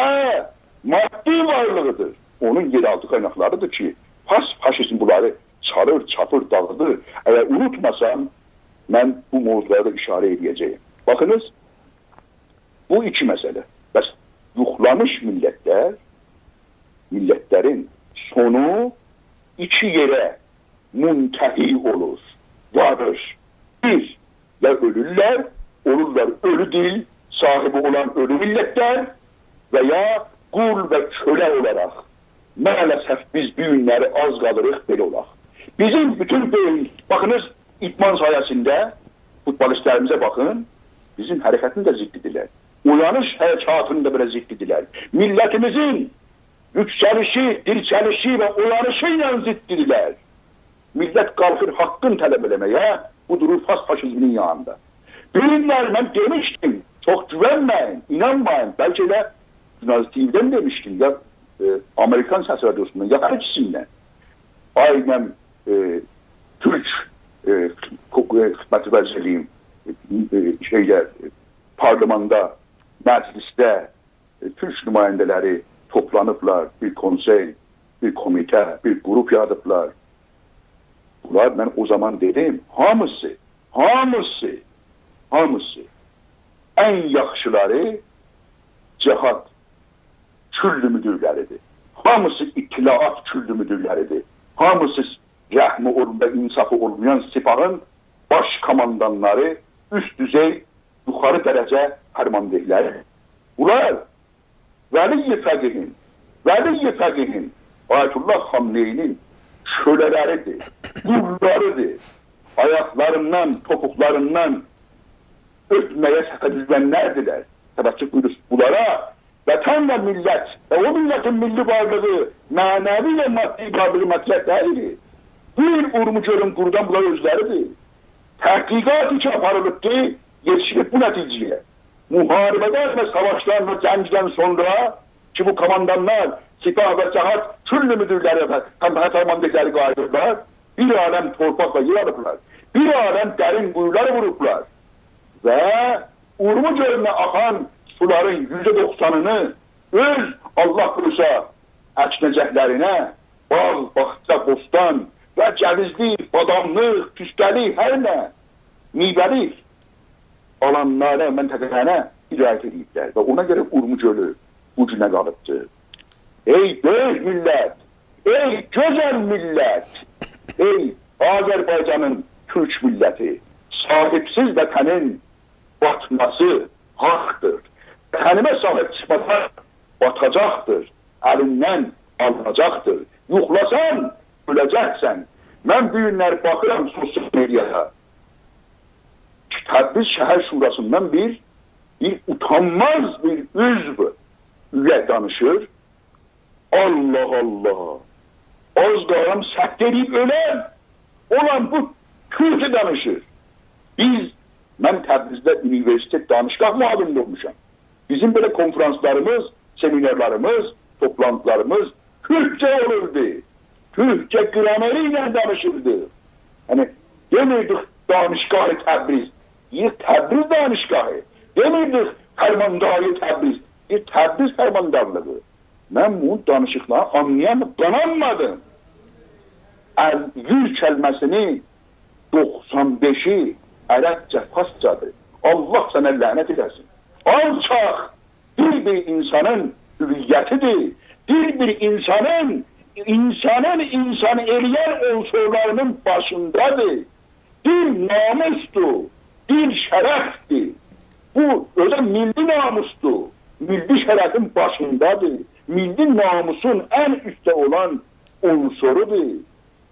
مادی وارلیغی‌دیر. اونون یئرآلتی قایناقلاری‌دیر کی، فارس فاشیزم بونلاری چالیر، چاپیر، داغیدیر. اگر اونوتماسام، من بو موضوعلارا دا ایشاره ائده‌جه‌یم. باخینیز، بو ایکی مسئله. بس یوخلامیش میللتلر، میللتلرین سونو ایکی یئره منتهی اولور، واریر. بیر، یا اؤلورلر، اولورلار اؤلو دیل صاحیبی اولان اؤلو میللتلر و یا قول و کؤله اولاراق. مع‌الاسف بیز بو گونلری آز قالیریق بئله اولاق. بیزیم بوتون بئیین، باخینیز، ایدمان ساحه‌سینده فوتبالیستلریمیزه باخین، بیزیم حرکتین ده ضدی‌دیرلر. اویانیش حرکاتینین دا بئله ضدی‌دیرلر. میللتیمیزین یوکسلیشی، دیرچلیشی و اویانیشی ایله ضدی‌دیرلر. میللت قالخیر حاققین طلب ائله‌مه‌یه، بو دورور فارس فاشیزمینین یانیندا. بیلیرلر، من دئمیشدیم، چوخ گوونمه‌یین، اینانمایین. بلکه ائله گوناز تی‌وی‌دن دئمیشدیم، یا، ائ، آمریکان سسی رادیوسوندان، یا هر ایکیسیندن. آینن، ائ، تورک، ائ، حقوق، ائ، خدمتی عرض ائله‌ییم، ائ، شئیده، ائ، پارلماندا، مجلسده، ائ، تورک نماینده‌لری توپلانیبلار، بیر کونسئی، بیر کومیته، بیر گروپ یارادیبلار. بونلار، من او زامان دئدیم، هامیسی، هامیسی، هامیسی، ان یاخشیلاری جهاد کل مدیرلری‌دیر. هامیسی اطلاعات کل مدیرلری‌دیر. هامیسی رحمی اولمایان، انصافی اولمایان سپاهین باش کوماندانلاری، اوست دوزئی، یوخاری درجه فرماندهلری. بونلار ولی فقیهین، ولی فقیهین، آیت‌الله خامنه‌ای‌نین کؤله‌لری‌دیر، قوللاری‌دیر. آیاقلاریندان، توپوقلاریندان اؤپمه‌یه صفه دوزولنلردیلر. توجه بویورورسونوز. بونلارا وطن و میللت و او میللتین میللی وارلیغی، معنوی و مادی وارلیغی مطرح دئییل. بیر اورمو گؤلون قورودان بونلار اؤزلری‌دیر. تحقیقات کی آپاریلیبدی، یئتیشیلیب بو نتیجه‌یه. محاربه‌دن و ساواشدان و جنگدن سونرا کی بو کوماندانلار، سپاه و جهاد کل مدیرلری و فرماندهلری قاییدیبلار، بیر عالم تورپاق و یئر آلیبلار، بیر عالم درین قویولار ووروبلار و اورمو گؤلونه آخان سولارین یوزده دوخسانینی اؤز، الله بویورسا، اکینه‌جکلرینه، باغ، باغچا، بوستان و جویزلیک، باداملیق، پیسته‌لیک، هر نه، میوه‌لیک آلانلارا، منطقه‌لرینه هدایت ائدیبلر و اونا گؤره اورمو گؤلو بو گونه قالیبدیر. ای بؤیوک میللت، ای گؤزل میللت، ای آذربایجانین تورک میللتی، صاحیبسیز وطنین باتماسی حاقدیر. وطنیمه صاحیب چیخماسان، باتاجاقدیر، الیندن آلیناجاقدیر. یوخلاسان، اؤله‌جکسن. من بو گونلر باخیرام سوسیال مئدیایا. تبریز شهر شوراسیندان بیر، بیر اوتانماز بیر عضو، اویه دانیشیر. الله الله. آز قالام سکته ائله‌ییب اؤلم. اولان بو تورکجه دانیشیر. بیز، من تبریزده اونیوئرسیتئت، دانشگاه معاونی اولموشام. بیزیم بئله کنفرانسلاریمیز، سمینارلاریمیز، توپلانتیلاریمیز تورکجه اولوردو. تورکجه گرامری ایله دانیشیردیق. یعنی، دئمیردیک دانشگاه تبریز، دئییر تبریز دانشگاهی. دئمیردیک فرمانداری تبریز، دئییر تبریز فرماندارلیغی. من بونون دانیشیقلارینی آنلایام-، قانانمادیم. ال-، یوز کلمه‌سینی دوخسان بئشی عربجه، فارسجادیر. الله سنه لعنت ائله‌سین. آلچاق، دیل بیر اینسانین هویتی‌دیر. دیل بیر اینسانین، اینسانین اینسان ائله‌ین عنصرلارینین باشیندادیر. دیل ناموسدور، دیل شرفدیر. بو، اؤزو میللی ناموسدور، میللی شرفین باشیندادیر. میللی ناموسون ان اوستده اولان عنصرودور.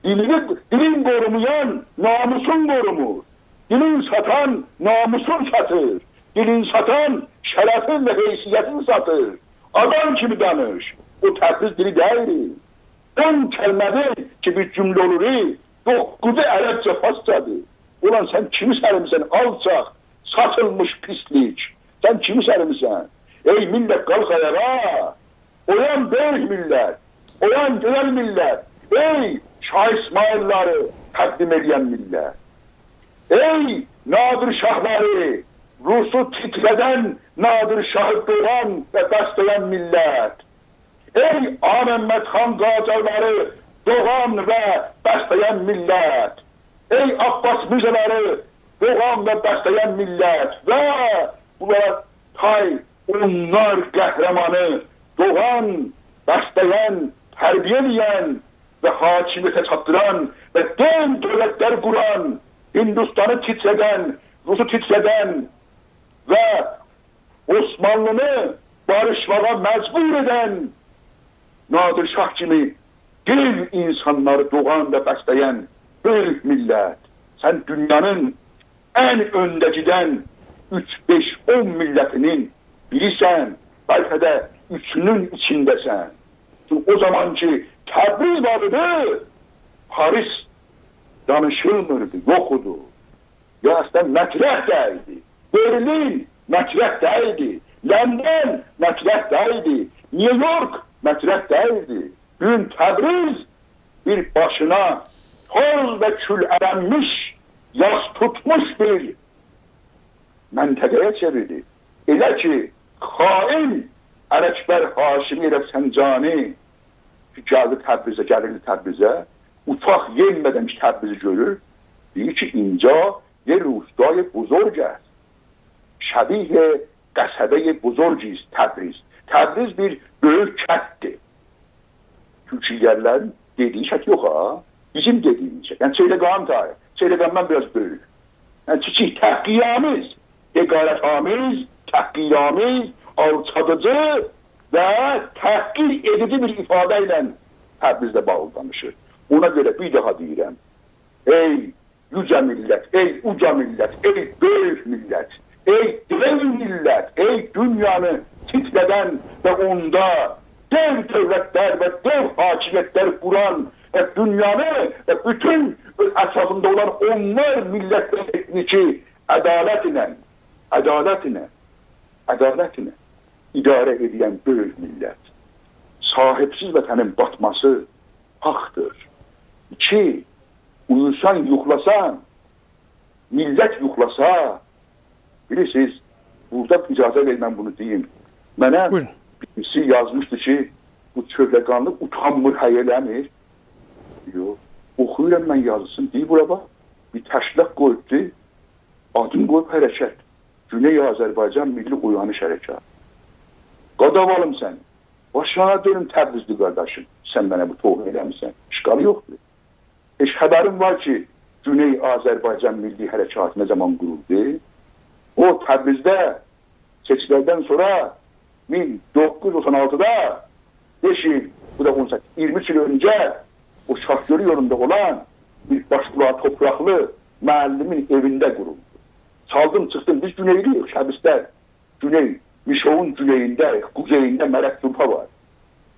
دیلینی، دیلین قورومایان ناموسون قورومور. دیلین ساتان ناموسون ساتیر. دیلین ساتان شرفین و حیثیتین ساتیر. آدام کیمی دانیش. او تبریز دیلی دئییل. اون کلمه‌دیر کی، بیر جمله اولور، دوققوزو عربجه، فارسجادیر. اولان، سن کیمی سرمیسن، آلچاق، ساتیلمیش پیسلیک؟ سن کیمی سرمیسن؟ ای میللت، قالخ آیاغا. اویان بؤیوک میللت، اویان گؤزل میللت، ای شاه اسماعیل‌لری تقدیم ائله‌ین میللت. ای نادر شاه‌لاری، روسو تیتره‌دن نادر شاهی دوغان و بسله‌ین میللت. ای آغ‌محمد خان قاجارلاری دوغان و بسله‌ین میللت. ای عباس میرزالاری دوغان و بسله‌ین میللت و بونلارا تای اونلار قهرمانی دوغان، بسله‌ین، تربیه ائله‌ین و حاکمیته چاتدیران و دئو دؤولتلر قوران، هندوستانی تیتره‌دن، روسو تیتره‌دن و عثمانلینی باریشماغا مجبور ائدن نادر شاه کیمی دئو اینسانلاری دوغان و بسله‌ین بؤیوک میللت. سن دونیانین ان اؤنده گئدن اوچ، بئش، اون میللتینین بیریسن، بلکه ده اوچونون ایچینده‌سن. چونکی او زامان کی تبریز وار ایدی، پاریس دانیشیلمیردی، یوخ ایدی. یا اصلاً مطرح دئییلدی. برلین مطرح دئییلدی. لندن مطرح دئییلدی. نیویورک مطرح دئییلدی. بو گون تبریز بیر باشینا توز و کول النمیش، یاس توتموش بیر منطقه‌یه چئوریلدی. ائله کی خائن علی‌اکبر هاشمی رفسنجانی کی گلدی تبریزه، گلیردی تبریزه، اوچاق یئنمه‌دن کی تبریزی گؤرور، دئییر کی «اینجا یه روستای بزرگ است، شبیه قصبهٔ بزرگی است تبریز.» تبریز بیر بؤیوک کنددیر. تورکیه‌لی‌لرین دئدیگی شکیل یوخ ها. بیزیم دئدیگیمیز شکیل. یعنی چهرگان تایی، چهرگاندان بیر آز بؤیوک. یعنی کیچیک، تحقیرآمیز، حقارت‌آمیز، تحقیرآمیز، آلچادیجی و تحقیر ائدیجی بیر ایفاده ایله تبریزله باغلی دانیشیر. اونا گؤره بیر داها دئییرم، ای یوجه میللت، ای اوجا میللت، ای بؤیوک میللت، ای دئو میللت، ای دونیانی تیتره‌دن و اوندا دئو دؤولتلر و دئو حاکمیتلر قوران و دونیانی و بوتون اطرافیندا اولان اونلار میللتلر ائتنیکی عدالت ایله، عدالت ایله، عدالت ایله اداره ائدن بؤیوک میللت. صاحیبسیز وطنین باتماسی حاقدیر. ایکی، اویوسان، یوخلاسان، میللت یوخلاسا، بیلیرسینیز، بورادا اجازه وئرین من بونو دئییم. منه بویورون. بیریسی یازمیشدی کی، بو چهرگانلی اوتانمیر، حیا ائله‌میر. یوخ، اوخویورام من یازیسینی، دئییر بورا باخ، بیر تشکیلات قویوبدو، آدین قویوب حرکت. گونئی آذربایجان میللی اویانیش حرکاتی. قاداوالیم سنی. باشینا دؤنوم تبریزلی قارداشیم، سن منه بو توهین ائله‌میسن. اشکالی یوخدور. هئچ خبرین وار کی گونئی آذربایجان میللی حرکاتی نه زامان قورولدو؟ او تبریزده سئچکیلردن سونرا مین دوققوز یوز دوخسان آلتیدا، بئش ایل، بو دا اون سککیز، اییرمی اوچ ایل اؤنجه او شاه‌گؤلو یولوندا اولان بیر باش‌قولاغی توپراقلی معلمین ائوینده قورولدو. چالدیم چیخدیم، بیز گونئیلی‌ییک، شبستر. گونئی، میشووون گونئیینده، قوزئیینده مرک‌سورپا وار.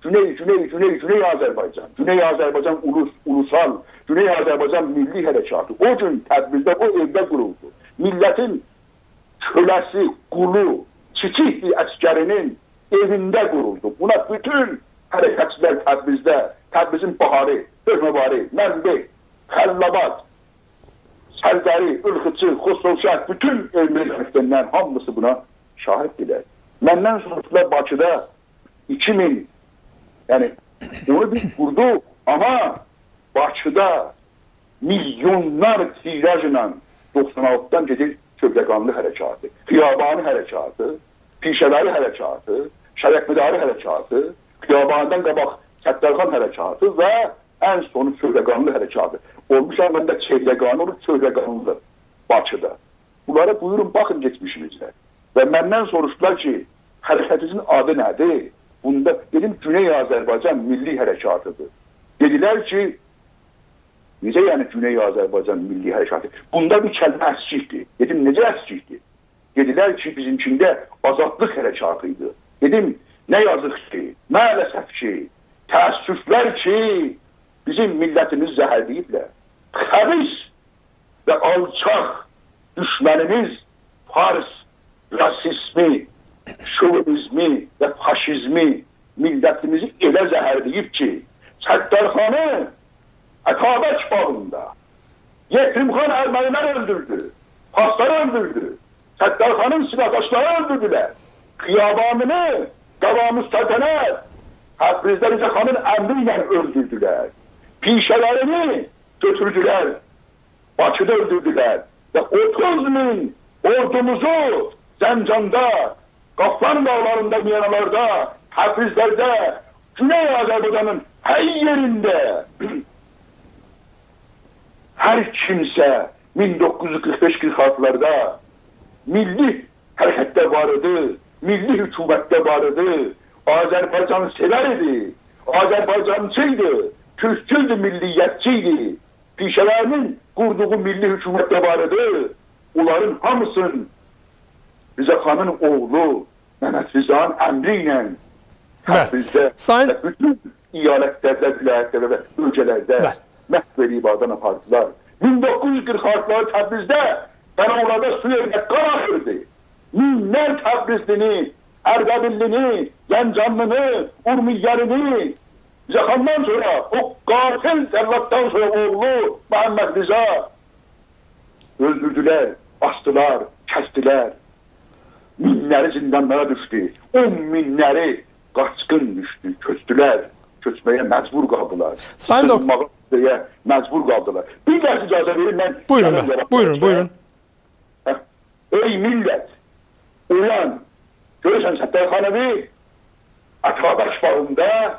گونئی، گونئی، گونئی، گونئی آذربایجان. گونئی آذربایجان اولوس، اولوسال، گونئی آذربایجان میللی حرکاتی. او گون تبریزده، او ائوده قورولدو. میللتین کؤله‌سی، قولو، کیچیک بیر عسگری‌نین ائوینده قورولدو. بونا بوتون حرکتچیلر تبریزده، تبریزین باهاری، حکم‌آبادی، منبع، خلیل‌آباد، سرداری، ایلخیچی، خسروشاه، بوتون ائرمنی مکتبلرین هامیسی بونا شاهیددیرلر. مندن سوروشدولار باکیدا ایکی مین، یعنی اونو بیز قوردوق، آمما باکیدا میلیونلار تیراژلا دوخسان آلتیدان گئدیر چهرگانلی حرکاتی، خیابانی حرکاتی، پیشه‌وری حرکاتی، شریعتمداری حرکاتی، خیابانیدان قاباق ستارخان حرکاتی و ان سونو چهرگانلی حرکاتی. اولموشام من ده چهرگانی، اولوب چهرگانلی باکیدا. بونلارا بویورون، باخین کئچمیشیمیزه. و مندن سوروشدولار کی حرکتینیزین آدی نه‌دیر؟ بوندا دئدیم گونئی آذربایجان میللی حرکاتیدیر. دئدیلر کی نئجه یعنی گونئی آذربایجان میللی حرکاتی؟ بوندا بیر کلمه اسکیکدیر. دئدیم نئجه اسکیکدیر؟ دئدیلر کی بیزیمکینده آزادلیق حرکاتی ایدی. دئدیم نه یازیق کی، مع‌الاسف کی، تأسفلر کی بیزیم میللتیمیزی زهرله‌ییبلر. خبیث و آلچاق دوشمنیمیز فارس راسیزمی شووینیزمی و فاشیزمی میللتیمیزی ائله زهرله‌ییب کی، ستارخانی اتابک باغیندا یپرم‌خان ارمنی‌لر اؤلدوردو، فارسلار اؤلدوردو، ستارخانین سیلاحداشلاری اؤلدوردولر، خیابانینی قوام‌السلطنه تبریزده رضا خانین امری ایله اؤلدوردولر، پیشه‌وری‌نی گؤتوردولر، باکیدا اؤلدوردولر و اوتوز مین اوردوموزو زنجاندا، قافلان داغلاریندا، میانالاردا، تبریزلرده، گونئی آذربایجانین هر یئرینده هر کیمسه مین دوققوز یوز قیرخ بئش قیرخ آلتیلاردا میللی حرکتده وار ایدی، میللی حکومتده وار ایدی، آذربایجانی سئور ایدی، آذربایجانچی ایدی، تورکچو ایدی، میللیتچی ایدی، پیشه‌وری‌نین قوردوغو میللی حکومتده وار ایدی، اونلارین هامیسین رضا خانین اوغلو ممد رضانین امری ایله، بلی، تبریزده، سایین، و بوتون ایالتلرده، ولایتلرده و بؤلگه‌لرده، بلی، محو ائله‌ییب آرادان آپاردیلار. مین دوققوز یوز قیرخ آلتیلاردا تبریزده، قاناوغلاردا سو یئرینه قان آخیردی. مینلر تبریزلینی، اردبیللینی، زنجانلینی، اورمیه‌لینی، رضا خاندان سونرا، او قاتل جلاددان سونرا اوغلو محمد رضا اؤلدوردولر، آسدیلار، کسدیلر. مینلری زیندانلارا دوشدو، اون مینلری قاچقین دوشدو، کؤچدولر، کؤچمه‌یه مجبور قالدیلار. سایین دوک- سیغینماغا مجبور قالدیلار. بیر لحظه اجازه وئرین، من بویورون، گلن بویورون، یاواش-یاواش بویورون. هه. ای میللت، اویان! گؤرورسن ستارخانیوی اتابک باغیندا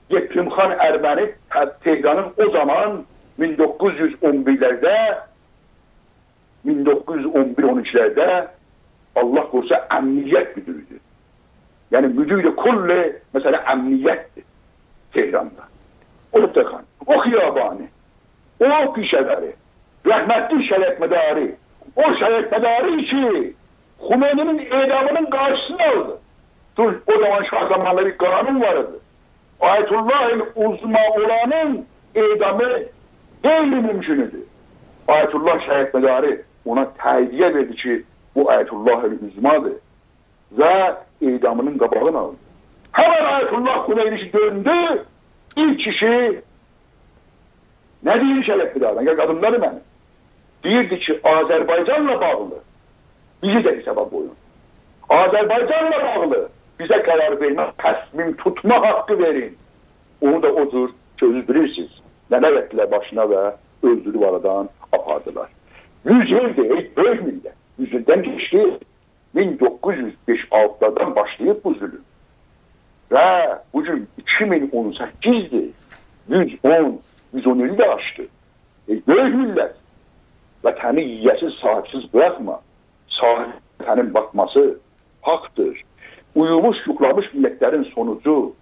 یپرم‌خان ارمنی ته-، تهرانین او زامان مین دوققوز یوز اون بیرلرده، مین دوققوز یوز اون بیر اون ایکیلرده، الله قوروسا، امنیت مدیری‌دیر. یعنی مدیر کل، مثلا، امنیت‌دیر تهراندا. او ستارخانی، او خیابانی، او پیشه‌وری، رحمتلی شریعتمداری، او شریعتمداری کی، خمینی‌نین اعدامینین قارشیسینی آلدی. چونکی او زامان شاه زامانلاری بیر قانون وار ایدی. آیت‌الله العظمی اولانین اعدامی غیرممکن ایدی. آیت‌الله شریعتمداری اونا تأییدیه وئردی کی، بو آیت‌الله العظمی‌دیر. و اعدامینین قاباغینی آلدی. همن آیت‌الله خمینی کی دؤندو، ایلک ایشی نه دئییر شریعتمدارا؟ یا قادیندادیر منیم. دئییردی کی، آذربایجانلا باغلی بیزی ده حسابا قویون. آذربایجانلا باغلی بیزه قرار وئرمه، تصمیم توتما حاققی وئرین. اونو دا او جور کی، اؤزونوز بیلیرسینیز، نه‌لر ائتدیلر باشینا و اؤلدوروب آرادان آپاردیلار. یوز ایلدیر، ای بؤیوک میللت، یوز ایلدن کئچدی. مین دوققوز یوز بئش آلتیلاردان باشلاییب بو ظولوم. و بو گون ایکی مین اون سککیزدیر. یوز اون، یوز اون ایلی ده آشدی. ای بؤیوک میللت، وطنی ییه‌سیز، صاحیبسیز بوراخما. صاحیب وطنین باتماسی حاقدیر. اویوموش، یوخلامیش میللتلرین سونوجو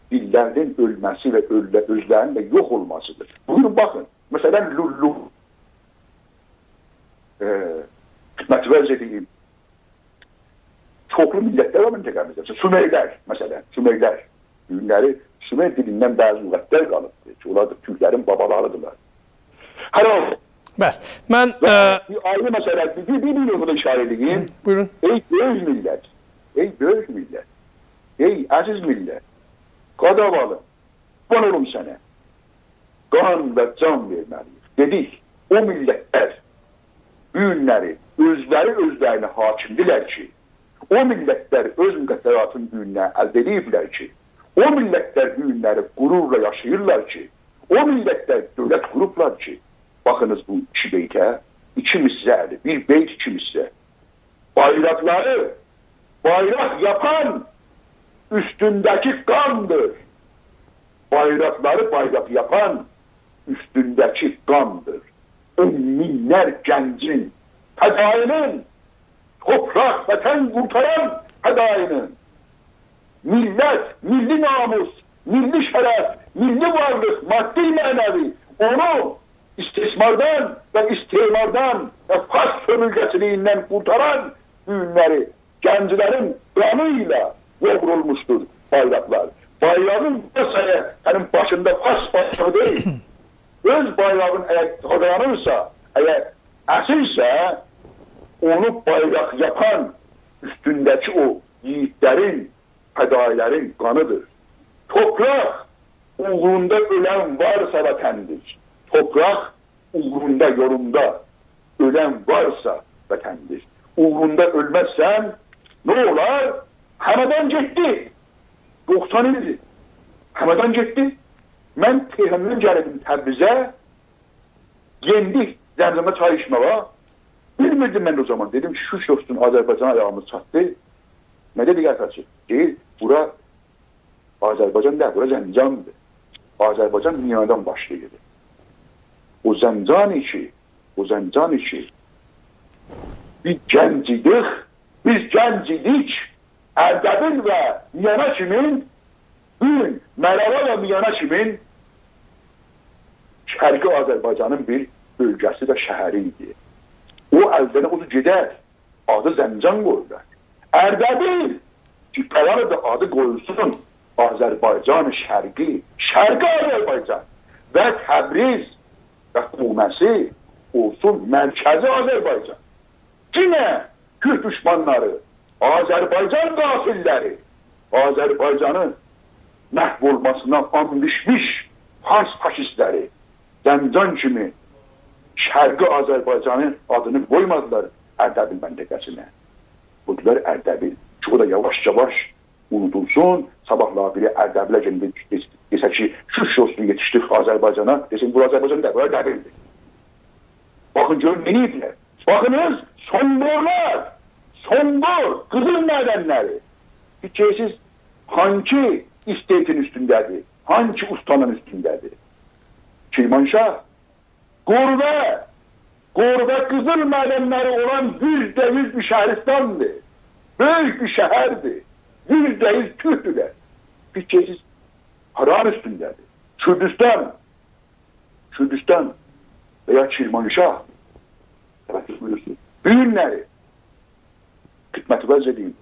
دیللرینین اؤلمه‌سی و اؤلله-، اؤزلرینین ده یوخ اولماسیدیر. بویورون، باخین، مثلا، لولو، ائ، خدمتیوه عرض ائدییم، چوخلو میللتلر وار منطقه‌میزده. مثلا، سومرلر، مثلا، سومرلر. بوگونلری سومر دیلیندن بعضی لغتلر قالیبدیر کی، اونلار دا تورکلرین بابالاریدیرلار. هر حالدا، بلی، من، و ائ، بیر آیری مسئله، بیر، بیر، بیر نقطه اشاره ائدییم. هی، بویورون. ای بؤیوک میللت، ای بؤیوک میللت، ای عزیز میللت، قاداوالیم، قوربان اولوم سنه. قان و جان وئرمه‌لی‌ییک. دئدیک، او میللتلر بو گونلری اؤزلری اؤزلرینه حاکمدیرلر کی، او میللتلر اؤز مقدراتینی بو گونلری الده ائدیبلر کی، او میللتلر بو گونلری غرورلا یاشاییرلار کی، او میللتلر دؤولت قوروبلار کی، باخینیز بو ایکی بیته، ایکی مصرع‌دیر. بیر بیت، ایکی مصرع. بایراقلاری بایراق یاپان اوستونده‌کی قاندیر. بایراقلاری بایراق یاپان اوستونده‌کی قاندیر. اون مینلر گنجین، فدایی‌نین، توپراق، وطن قورتاران فدایی‌نین. میللت، میللی ناموس، میللی شرف، میللی وارلیق، مادی، معنوی، اونو استثماردان و استعماردان و فارس سؤمورگه‌چیلیگیندن قورتاران بو گونلری گنجلرین قانی ایله یوغرولموشدور بایراقلار. بایراغین ماسایا، سنین باشیندا فارس بایراغی دئییل، اؤز بایراغین اگر قازانیرسا، اگر اسیرسه، اونو بایراق یاپان اوستونده‌کی او ییگیتلرین، فدایی‌لرین قانیدیر. توپراق اوغروندا اؤلن وارسا وطندیر. توپراق اوغروندا، یولوندا اؤلن وارسا وطندیر. اوغروندا اؤلمزسن، نه اولار؟ همدان گئتدی. دوخسان ایلدیر. همدان گئتدی. من تهراندان گلیردیم تبریزه، یئندیک زنجاندا چای ایچمه‌یه. بیلمیردیم من او زامان. دئدیم کی، شوکور اولسون، آذربایجانا آیاغیمیز چاتدی. نه دئدی قرطاچی؟ دئییر، بورا آذربایجان دئییل، بورا زنجاندیر. آذربایجان میانادان باشلاییر. او زنجانی کی، او زنجانی کی، بیز گنج ایدیک، بیز گنج ایدیک، اردبیل و میانا کیمین، بو گون ماراغا و میانا کیمین شرقی آذربایجانین بیر بؤلگه‌سی و شهری ایدی. او الدن او گئدر. آدی زنجان قویورلار. اردبیل کی، قرار دا آدی قویولسون آذربایجان شرقی، شرقی آذربایجان و تبریز و قومه‌سی اولسون مرکزی آذربایجان. یئنه تورک دوشمانلاری، آذربایجان قاتیللری، آذربایجانین محو اولماسینا آند ایچمیش فارس فاشیستلری زنجان کیمی شرقی آذربایجانین آدینی قویمادیلار اردبیل منطقه‌سینه. قویدولار اردبیل. کی، او دا یاواش-یاواش اونودولسون. صاباحلاری بیری اردبیله گئدیب دئسه کی، شوکور اولسون، یئتیشدیک آذربایجانا، دئسین، بورا آذربایجان دئییل، بورا اردبیلدیر. باخین گؤرون نه ائدیبلر. باخینیز، سونقورلار، سونقور، قیزیل معدنلری. فیکیر ائدیرسینیز، هانسی استیتین اوستونده‌دیر؟ هانسی اوستانین اوستونده‌دیر؟ کرمانشاه. قوربه، قوربه قیزیل معدنلری اولان یوزده یوز بیر شهرستاندیر. بؤیوک بیر شهردیر. یوزده یوز تورکدولر. فیکیر ائدیرسینیز، هارانین اوستونده‌دیر؟ کوردوستان. کوردوستان و یا کرمانشاه. توجه بویورورسونوز. بو گونلری خدمتیزه دئییم،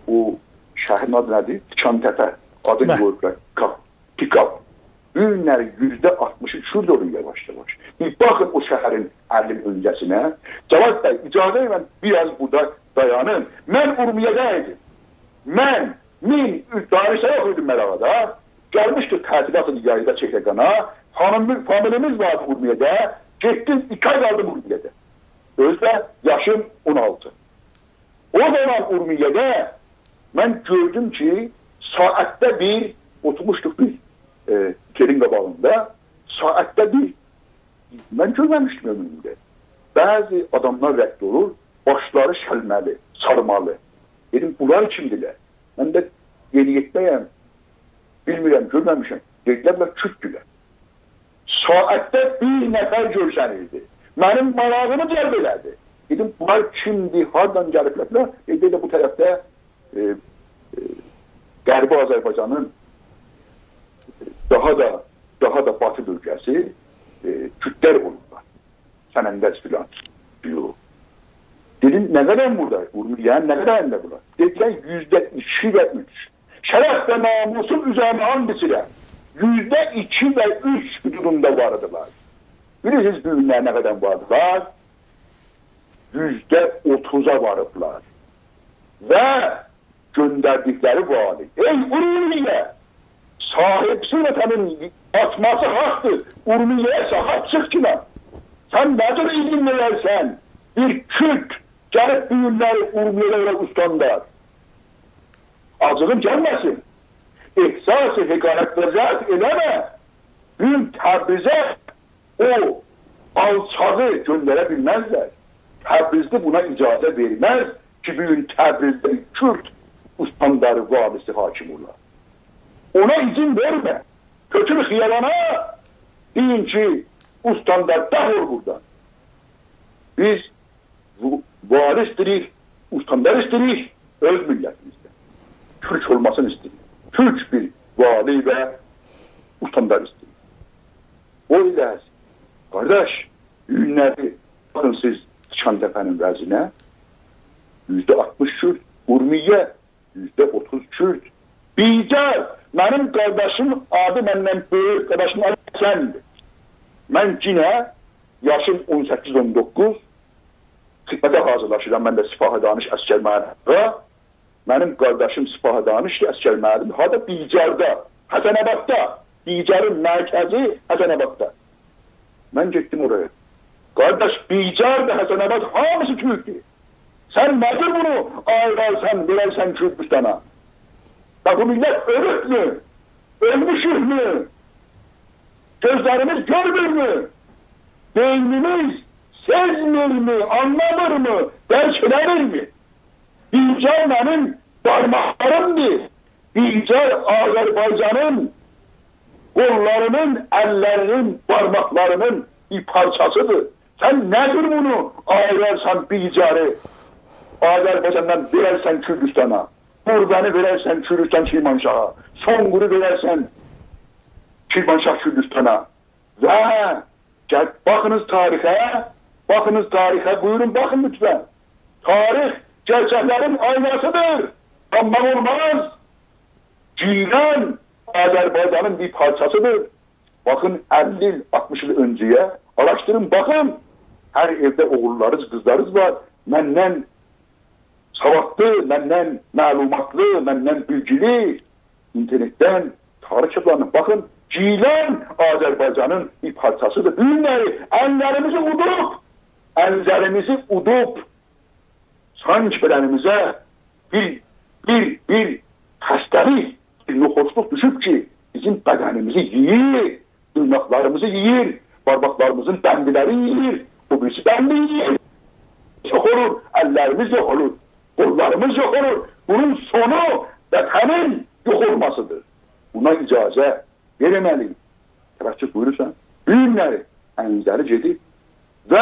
او شهرین آدی نه‌دیر؟ تیکان‌تپه. آدینی، بلی، قویوبلار. کا-، پیکاپ. بو گونلری یوزده آلتمیشی کورد اولور یاواش-یاواش. بیر باخین او شهرین اللی ایل اؤنجه‌سینه. جواد بی، اجازه وئرین، بیر آز بورادا دایانین. من اورمیه‌ده ایدیم. من مین اوچ، دانشگاهدا اوخویوردوم ماراغادا. گلمیشدیک تعطیلات ایدی یایدا چهرگانا. فامیل-، فامیلیمیز واردی اورمیه‌ده. گئتدیم، ایکی آی قالدیم اورمیه‌ده. اؤزو ده یاشیم اون آلتی. او زامان اورمیه‌ده من گؤردوم کی، ساعتده بیر، اوتورموشدوق بیز، ائ، اوتلین قاباغیندا، ساعتده بیر، من گؤرمه‌میشدیم عؤمرومده. بعضی آداملار رد اولور، باشلاری شلمه‌لی، سارمالی. دئدیم، بونلار کیمدیرلر؟ من ده یئنی‌یئتمه‌یم، بیلمیرم، گؤرمه‌میشم. دئدیلر، بونلار کورددولر. ساعتده بیر نفر گؤرسنیردی. منیم ماراغیمی جلب ائله‌دی. دئدیم، بونلار کیمدیر، هاردان گلیبلر؟ فلان. ائ، بئله بو طرفده، ائ، ائ، غربی آذربایجانین داها دا، داها دا باتی بؤلگه‌سی، ائ، کوردلر اولورلار. سنندج فلان. یوخ. دئدیم، نه قدر بورادا؟ اورمیه‌نین نه قدرینده بولار؟ دئدیلر، یوزده ایکی و اوچ. شرف و ناموسوم اوزرینه آند ایچیرم. یوزده ایکی و اوچ حدودوندا واردیلار. بیلیرسینیز، بو گونلر نه قدر واردیلار؟ یوزده اوتوزا واریبلار. و گؤندردیکلری والی. ای اورمیه! صاحیبسیز وطنین آتماسی حاقدیر. اورمیه‌یه صاحیب چیخ کی، سن نه جور اذن وئررسن بیر کورد گلیب بو گونلری اورمیه‌ده اولا استاندار؟ آجیغین گلمه‌سین. احساس حقارت و ضعف ائله‌مه. بو گون تبریزه او آلچاغی گؤندره بیلمزلر. تبریزلی بونا اجازه وئرمز کی، بو گون تبریزده بیر کورد استانداری، والیسی حاکم اولا. اونا اذن وئرمه. تؤکول خیابانا، دئیین کی، استاندار دفع اول بورادان. بیز وا-، والی ایسته‌ییریک، استاندار ایسته‌ییریک، اؤز میللتیمیزدن. تورک اولماسینی ایسته‌ییریک. تورک بیر والی و استاندار ایسته‌ییریک. او ایله، قارداش، بو گونلری باخین سیز تیکان‌تپه‌نین وضعینه. یوزده آلتمیش کورد، اورمیه، یوزده اوتوز کورد. بیجار، منیم قارداشیم، آدی مندن بؤیوک قارداشیمین آدی حسندیر. من یئنه یاشیم اون سککیز، اون دوققوز، خدمته حاضیرلاشیرام، من ده سپاه دانش عسکر معهدینده. منیم قارداشیم سپاهی دانیشدی، عسگر معلم، هاردا؟ بیجاردا، حسن‌آباددا. بیجارین مرکزی حسن‌آباددا. من گئتدیم اورایا. قارداش، بیجار دا، حسن‌آباد، هامیسی تورکدور. سن نه‌دیر بونو آییرارسان، وئررسن کوردوستانا؟ یا بو میللت اؤلوبمو؟ اؤلموشوکمو؟ گؤزلریمیز گؤرمورمو؟ بئینیمیز سئزمیرمی، آنلامیرمی، درک ائله‌میرمی؟ بیجار منیم بارماقلاریمدیر. بیجار آذربایجانین قوللارینین، اللرینین، بارماقلارینین بیر پارچاسیدیر. سن نه‌دیر بونو آییرارسان بیجاری آذربایجاندان، وئررسن کوردوستانا؟ گربه‌نی وئررسن کوردوستان کرمانشاها، سونقورو وئررسن کرمانشاه کوردوستانا. و گل، باخینیز تاریخه، باخینیز تاریخه، بویورون، باخین لطفاً. تاریخ گئرچکلرین آیناسیدیر. قانماق اولماز. گیلان آذربایجانین بیر پارچاسیدیر. باخین، اللی ایل، آلتمیش ایل اؤنجه‌یه، آراشدیرین، باخین. هر ائوده اوغوللارینیز، قیزلارینیز وار. مندن سوادلی، مندن معلوماتلی، مندن بیلگیلی، اینترنتدن تاریخ کیتابلارینا باخین. گیلان آذربایجانین بیر پارچاسیدیر. بو گونلری اللریمیزی اودوب، اللریمیزی اودوب، سانکی بدنیمیزه بیر، بیر، بیر خسته‌لیک، بیر ناخوشلوق دوشوب کی، بیزیم بدنیمیزی یئییر. دیرناقلاریمیزی یئییر، بارماقلاریمیزین بندلری یئییر، او بیریسی بندی یئییر. یوخ اولور، اللریمیز یوخ اولور، قوللاریمیز یوخ اولور. بونون سونو وطنین یوخ اولماسیدیر. بونا اجازه وئرمه‌مه‌لی‌ییک. توجه بویورورسان، بو گونلری انزلی گئدیب. و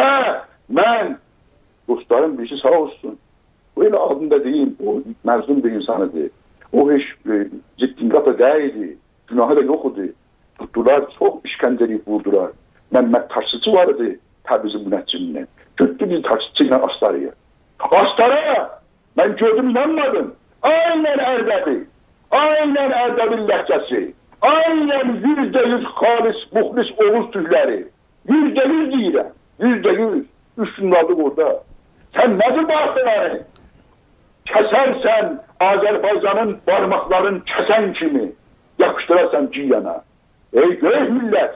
من، دوستلاریم بیریسی ساغ اولسون، او ائله آدینی دا دئییم، او مظلوم بیر اینسان ایدی. او هئچ، ائ، جدی قاپی دئییلدی. گوناهی دا یوخ ایدی. توتدولار، چوخ ایشکنجه ائله‌ییب ووردولار. ممد تاشچیچی وار ایدی، تبریزین منجمیندن. گؤتدو بیزی تاشچیچی ایله آستارایا. آستارا! من گؤردوم، اینانمادیم. عیناً اردبیل. عیناً اردبیل لهجه‌سی. عیناً یوزده یوز خالص، مخلص اوغوز تورکلری. یوزده یوز دئییرم. یوزده یوز. اوچ گون قالدیق اورادا. سن نه‌دیر بو آستارانی کسرسن، آذربایجانین بارماقلارین کسن کیمی یاپیشدیرارسان گیلانا؟ ای بؤیوک میللت،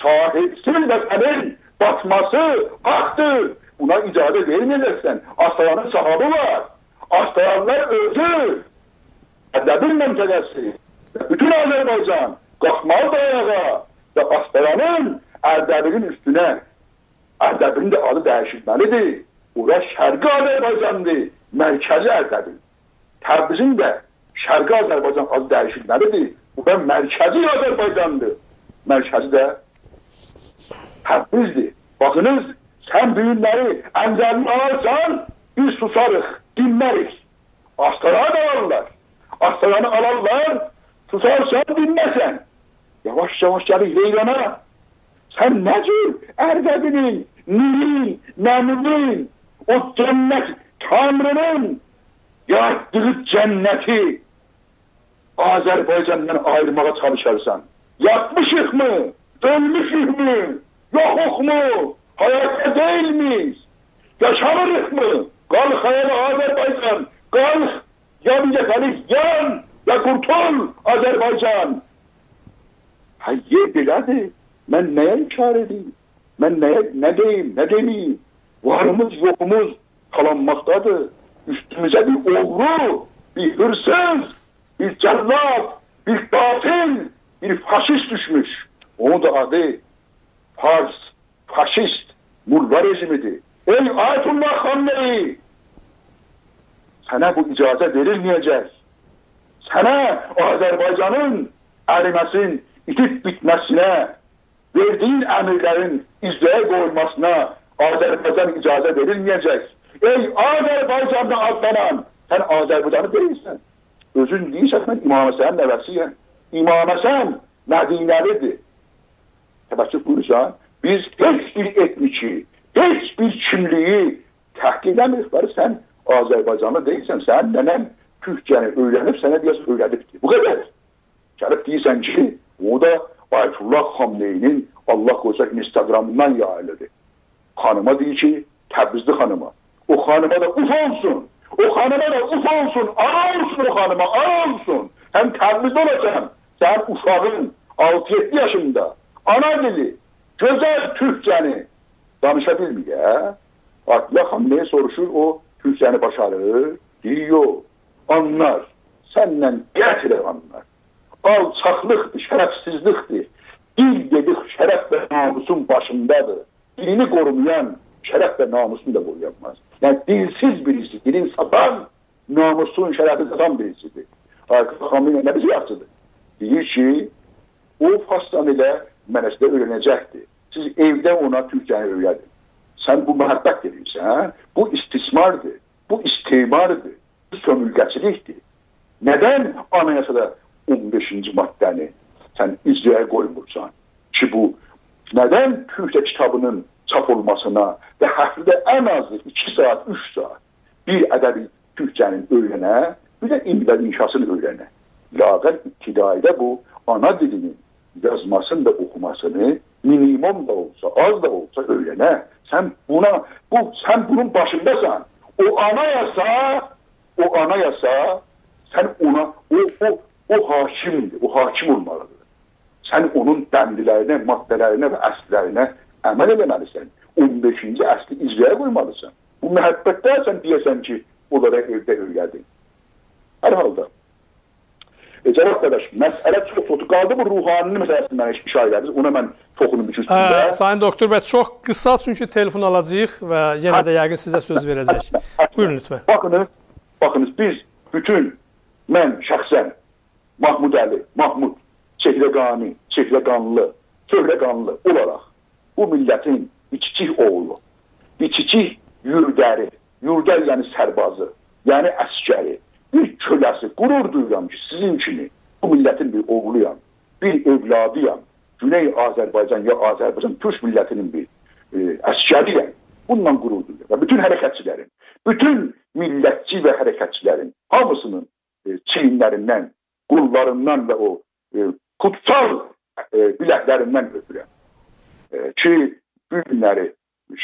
صاحیبسیز وطنین باتماسی حاقدیر. بونا اجازه وئرمه‌یه‌جکسن. آستارانین صاحابی وار. آستارانلار اؤزو، اردبیل منطقه‌سی، بوتون آذربایجان قالخمالیدیر آیاغا و آستارانین، اردبیلین اوستونه، اردبیلین ده آدی دییشیلمه‌لیدیر. اورا شرقی آذربایجاندیر، مرکزی اردبیل. تبریزین ده شرقی آذربایجان آدی دییشیلمه‌لیدیر. بورا مرکزی آذربایجاندیر. مرکزی ده تبریزدیر. باخینیز، سن بو گونلری انزلینی آلارسان، بیز سوساریق، دینمه‌ریک. آستارانی دا آلارلار. آستارانی آلارلار، سوسارسان، دینمه‌سن. یاواش-یاواش گلیر حیرانا. سن نه جور اردبیلین، نیلین، نمونین، او جنت، تانرینین یاراتدیغی جنتی آذربایجاندان آییرماغا چالیشارسان؟ یاتمیشیقمی؟ اؤلموشوکمو؟ یوخوقمو؟ حیاتدا دئییلمیش؟ یاشامیریقمی؟ قالخ آیاغا، آذربایجان، قالخ! یا بیر دفعه‌لیک یان، یا قورتول، آذربایجان! هه، یئر بئله‌دیر. من نه‌یه انکار ائدیم؟ من نه‌یه، نه دئییم، نه دئمه‌ییم؟ واریمیز، یوخوموز تالانماقدادیر. اوستوموزه بیر اوغرو، بیر هیرسیز، بیر جلاد، بیر قاتل، بیر فاشیست دوشموش. اونون دا آدی فارس فاشیست موللا رژیمیدیر. ای آیت‌الله خامنه‌ای، سنه بو اجازه وئریلمه‌یه‌جک. سنه آذربایجانین اریمه‌سین، ایتیب بیتمه‌سینه، وئردیگین امرلرین اجرایه قویولماسینا آذربایجان اجازه وئریلمه‌یه‌جک. ای آذربایجانلی آدلانان، سن آذربایجانلی دئییلسن. اؤزون دئییرسن، من امام حسنین نوه‌سی‌یم. امام حسن مدینه‌لیدیر. توجه بویورورسان، بیز هئچ بیر ائتنیکی، هئچ بیر کیملیگی تحقیر ائله‌میریک. بلی، سن آذربایجانلی دئییلسن، سنین ننه‌ن تورکجه‌نی اؤیرنیب، سنه بیر آز اؤیره‌دیبدیر. بو قدر. گلیب دئییرسن کی، او دا آیت‌الله خامنه‌ای‌نین، الله قویسا، اینستاگرامیندان یاییلیردی. خانیما دئییر کی، تبریزلی خانیما. او خانیما دا اوف اولسون. او خانیما دا اوف اولسون، آر اولسون او خانیما، آر اولسون. سن تبریزده اولاسان، سنین اوشاغین آلتی یئددی یاشیندا آنا دیلی، گؤزل تورکجه‌نی دانیشا بیلمه‌یه، آتیلا خامنه‌ای سوروشور، او تورکجه‌نی باشاریر؟ دئییر، یوخ. آنلار، سندن قطع ائله آنلار. آلچاقلیقدیر، شرفسیزلیکدیر. دیل دئدیک، شرف و ناموسون باشیندادیر. دیلینی قورومایان شرف و ناموسونو دا قورویانماز. یعنی، دیلسیز بیریسی، دیلین ساتان، ناموسون، شرفین ساتان بیریسیدیر. آتیلا خامنه‌ای نه بیزه یاخچیدیر؟ دئییر کی، او فارسجانی ائله مدرسه‌ده اؤیرنه‌جکدیر. سیز ائوده اونا تورکجه‌نی اؤیره‌دین. سن بو محبت ائدیرسن، هه؟ بو استثماردیر، بو استعماردیر، بو سؤمورگه‌چیلیکدیر. ندن آنایاسادا اون بئشینجی ماده‌نی سن اجرایا قویمورسان کی، بو ندن تورکجه کیتابینین چاپ اولماسینا و هفته‌ده ان آزی ایکی ساعات، اوچ ساعات بیر ادبی تورکجه‌نین اؤیرنه، بیر ده املا انشاسینی اؤیرنه؟ لااقل ابتدایی‌ده بو آنا دیلینین یازماسینی دا، اوخوماسینی مینیموم دا اولسا، آز دا اولسا اؤیرنه. سن بونا، بو، سن بونون باشینداسان. او آنایاسا، او آنایاسا، سن اونا، او، او، او حاکمدیر، او حاکم اولمالیدیر. سن اونون بندلرینه، ماده‌لرینه و اصللرینه عمل ائله‌مه‌لیسن. اون بئشینجی اصلی اجرایا قویمالیسان. بو محبت دئییل سن دئیه‌سن کی، اونلارا ائوده اؤیره‌دین. هر حالدا، ائ، جواد قارداش، مسئله چوخ چوخدور. قالدی بو روحانی‌نین مسئله‌سینه منه اشاره ائله‌دینیز. اونا من توخونوم ایکی-اوچ اه، جمله. سایین دکتر بی، چوخ قیسا، چونکی تلفن آلاجاغیق و یئنه ده یقین سیزه سؤز وئره‌جک. بویورون لطفاً. باخینیز، باخینیز، بیز بوتون، من شخصاً، محمودعلی، محمود، چهرگانی، چهرگانلی، چهرگانلی اولاراق بو میللتین بیچیچیک اوغلو، بیچیچیک یوردری، یوردر یعنی سربازی، یعنی عسگری، بیر کؤله‌سی، غرور دویورام کی، سیزین کیمی بو میللتین بیر اوغلویام، بیر اولادییام. گونئی آذربایجان یا آذربایجان تورک میللتینین بیر، ائ، عسگری‌یم. بوندان غرور دویورام. و بوتون حرکتچیلرین، بوتون میللتچی و حرکتچیلرین هامیسینین، ائ، چیینلریندن، قوللاریندان و او، ائ، کوتسال، ائ، بیلکلریندن اؤپورم. ائ، کی، بو گونلری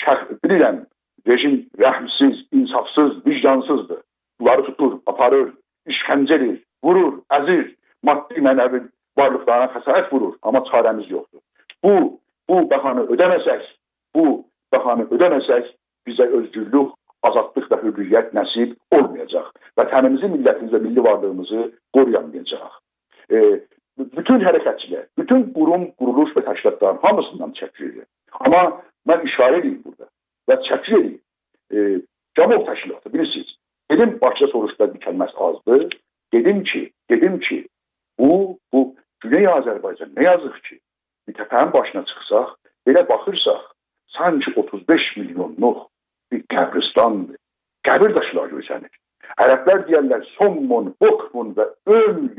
شخ-، بیلیرم، رژیم رحمسیز، انصافسیز، وجدانسیزدیر. بونلاری توتور، آپاریر، ایشکنجه ائدیر، وورور، ازیر، مادی، معنوی وارلیقلارینا خسارت وورور. آمما چاره‌میز یوخدور. بو، بو بهانی اؤده‌مه‌سک، بو بهانی اؤده‌مه‌سک، بیزه اؤزگورلوک، آزادلیق و حریت نصیب اولمایاجاق. وطنیمیزی، میللتیمیزی و میللی وارلیغیمیزی قورویامایاجاغیق. ائ، بوتون حرکتچیلر، بوتون قوروم، قورولوش و تشکیلاتلارین هامیسیندان تشکر ائدیرم. آمما من اشاره ائدییم بورادا و تشکر ائدییم. ائ، گاموح تشکیلاتی، بیلیرسینیز. دئدیم، باکیدا سوروشدولار، بیر کلمه‌سی آزدیر. دئدیم کی، دئدیم کی، بو، بو گونئی آذربایجان، نه یازیق کی، بیر تپه‌نین باشینا چیخساق، بئله باخیرساق، سانکی اوتوز بئش میلیونلوق بیر قبرستاندیر. قبیر داشلار گؤرسنیر. عربلر دئیرلر: «صم بکم و عمی.»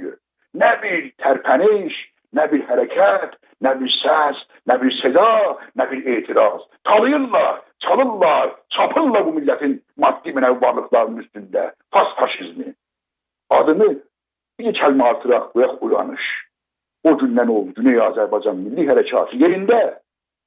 نه بیر ترپنیش، نه بیر حرکت، نه بیر سس، نه بیر صدا، نه بیر اعتراض. تالاییرلار، چالیرلار، چاپیرلار بو میللتین مادی معنوی وارلیقلارینین اوستونده. فارس فاشیزمی. آدینی بیر کلمه آرتیراق قویاق، اویانیش. او گوندن اولدو گونئی آذربایجان میللی حرکاتی یئرینده.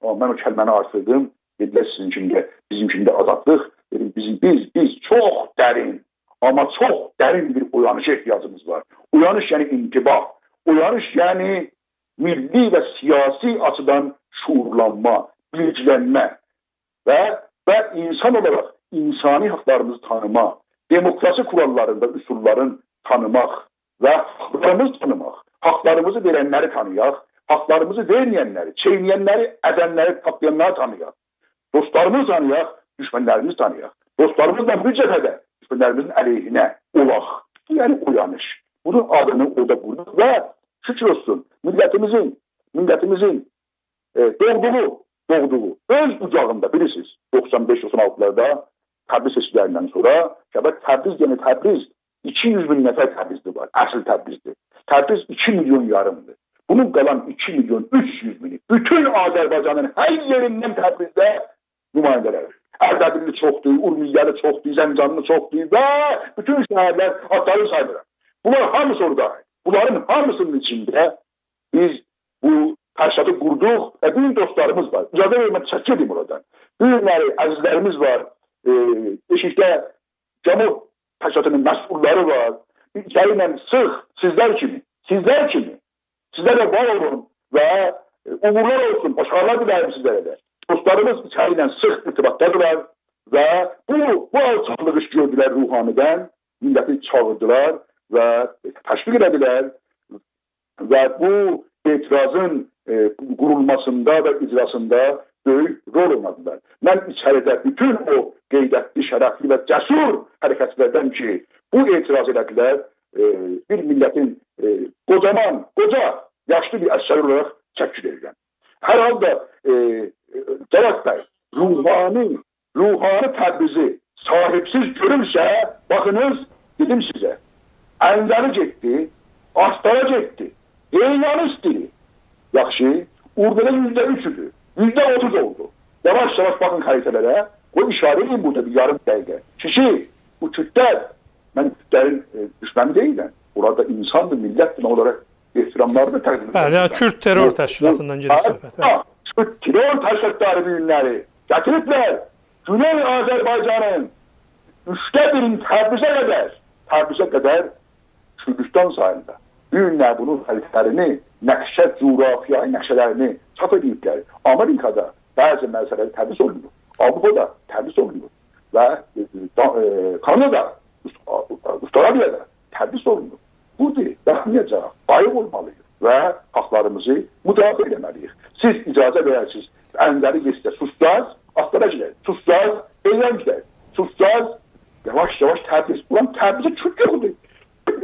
آمما من او کلمه‌نی آرتیردیم. دئدیلر: «سیزین کیمی ده، بیزیم کیمی ده آزادلیق.» دئدیم: «بیزیم، بیز، بیز چوخ درین، آمما چوخ درین بیر اویانیشا احتیاجیمیز وار.» اویانیش یعنی انتباه. اویانیش یعنی میللی و سیاسی آچیدان شعورلانما، بیلگیلنمه. و، و انسان اولاراق انسانی حاقلاریمیزی تانیماق، دموکراسی قوراللارین و اصوللارین تانیماق و حاقلاریمیزی تانیماق، حاقلاریمیزی وئرنلری تانییاق، حاقلاریمیزی وئرمه‌ینلری، چئینه‌ینلری، ازنلری، تاپدایانلاری تانییاق. دوستلاریمیزی تانییاق، دوشمنلریمیزی تانییاق. دوستلاریمیزلا بیر جبهه‌ده، دوشمنلریمیزین علیهینه اولاق. بو، یعنی، اویانیش. بونون آدینی اورادا قویدوق و شوکور اولسون، میللتیمیزین، میللتیمیزین ائ، دوغدوغو، دوغدوغو اؤز اوجاغیندا، بیلیرسینیز، دوخسان بئش، دوخسان آلتیلاردا تبریز سئچکیلریندن سونرا، شبکه تبریز، یعنی تبریز، ایکی یوز مین نفر تبریزلی وار، اصل تبریزلی. تبریز ایکی میلیون یاریمدیر. بونون قالان ایکی میلیون اوچ یوز مینی بوتون آذربایجانین هر یئریندن تبریزده نماینده‌لر. اردبیللی چوخدور، اورمیه‌لی چوخدور، زنجانلی چوخدور و بوتون شهرلر، آدلارینی سایمیرام. بونلار هامیسی اورادا. بونلارین هامیسینین ایچینده بیز بو تشکیلاتی قوردوق و بو گون دوستلاریمیز وار. اجازه وئرین، من تشکر ائدیم اورادان. بو گونلری عزیزلریمیز وار. ائ، ائشیکده تشکیلاتی‌نین مسئوللاری وار. ایچری ایله سیخ، سیزلر کیمی، سیزلر کیمی. سیزلر ده وار اولون و، ائ، اوغورلار اولسون، باشاریلار دیله‌ییرم سیزلره ده. دوستلاریمیز ایچری ایله سیخ ارتباطدادیرلار و بو، بو آلچاقلیغی گؤردولر روحانی‌دن، میللتی چاغیردیلار و تشویق ائله‌دیلر. و بو اعتراضین، ائ، قورولماسیندا و اجراسیندا بؤیوک رول اوینادیلار. من ایچریده بوتون او غیرتلی، شرفلی و جسور حرکتچی‌لردن کی، بو اعتراض ائله‌دیلر، ائ، بیر میللتین، ائ، قوجامان، قوجا، یاشلی بیر عسگری اولاراق تشکر ائدیرم. هر حالدا، ائ، ائ، جواد بی، روحانی روحانی تبریزی صاحیبسیز گؤرورسه، باخینیز، دئدیم سیزه، انزلی گئتدی، آستارا گئتدی، حیران ایسته‌ییر. یاخشی، اورمیه‌ده یوزده اوچ ایدی، یوزده اوتوز اولدو. یاواش-یاواش باخین خریطه‌لره، او ایشاره ائدین بورادا بیر یاریم دقیقه. کیشی، بو کوردلر، من کوردلرین، ائ، دوشمنی دئییلم. اونلار دا اینساندیر، میللتدیر، اونلارا احتراملارینی تقدیم بلی، ائدیرم. یعنی کورد ترور بو، بو، تشکیلاتیندان گئدیر هه، صحبت، بلی. ها، کورد ترور تشکیلاتلاری بو گونلری گتیریبلر گونئی آذربایجانین اوچده بیرین تبریزه قدر، تبریزه قدر کوردوستان ساییرلار. بو گونلر بونون خریطه‌لرینی، نقشه، جغرافیایی نقشه‌لرینی چاپ ائدیبلر. آمریکادا بعضی مدرسه‌لر تدریس اولونور. آوروپادا تدریس اولونور. و، ائ، دا-، ائ، کانادا، اوست-، آ-، استرالیادا تدریس اولونور. بودور، داخمایاجاق، آییق اولمالی‌ییق و حاقلاریمیزی مدافعه ائله‌مه‌لی‌ییک. سیز اجازه وئررسینیز، انزلی گئتسه، سوسساز، آستارا گئدر، سوسساز، حیران گئدر، سوسساز، یاواش-یاواش تبریز. اولان، تبریزده کورد یوخدور.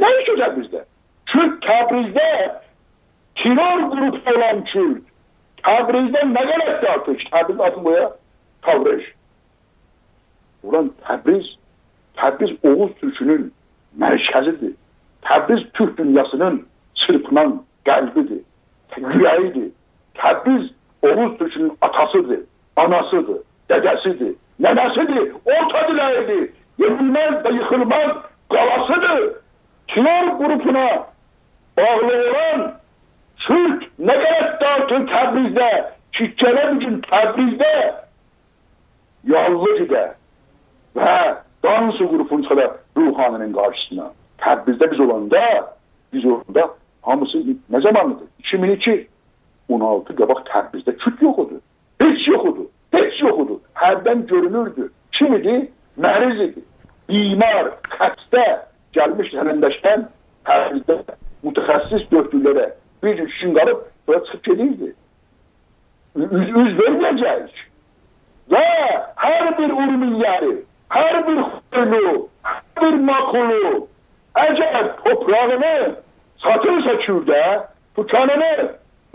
نه ایش او تبریزده؟ کورد تبریزده، ترور قروپو اولان کورد تبریزده نه غلطدیر آرتیق؟ تبریز آدینی قویا تاغرش. اولان، تبریز، تبریز اوغوز تورکونون مرکزی‌دیر. تبریز تورک دونیاسینین چیرپینان قلبی‌دیر، اوره‌یی‌دیر. تبریز اوغوز تورکونون آتاسی‌دیر، آناسی‌دیر، دده‌سی‌دیر، ننه‌سی‌دیر، اورتا دیره‌یی‌دیر، یئنیلمز و ییخیلماز قالاسی‌دیر. ترور قروپونا باغلی اولان کورد نه غلطدیر آرتیق تبریزده، کی گله بیر گون تبریزده یاللی گئده و دانس قروپونو چیخادا روحانی‌نین قارشیسینا. تبریزده بیز اولاندا، بیز اولاندا هامیسی نه زامانی‌دیر؟ ایکی مین ایکی، اون آلتی قاباق تبریزده کورد یوخ ایدی. هئچ یوخ ایدی. هئچ یوخ ایدی. هردن گؤرونوردو. کیم ایدی؟ مریض ایدی. بیمار، خسته. گلمیشدی هلندشدن، تبریزده متخصص دؤکتورلره بیر گون، ایکی گون قالیب، سونرا چیخیب گئدیردی. اوز، اوز وئرمه‌یه‌جه‌ییک. و هر بیر اورمیه‌لی، هر بیر خویلو، هر بیر ماکولو، اگر توپراغینی ساتیرسا کورده، دوکانینی،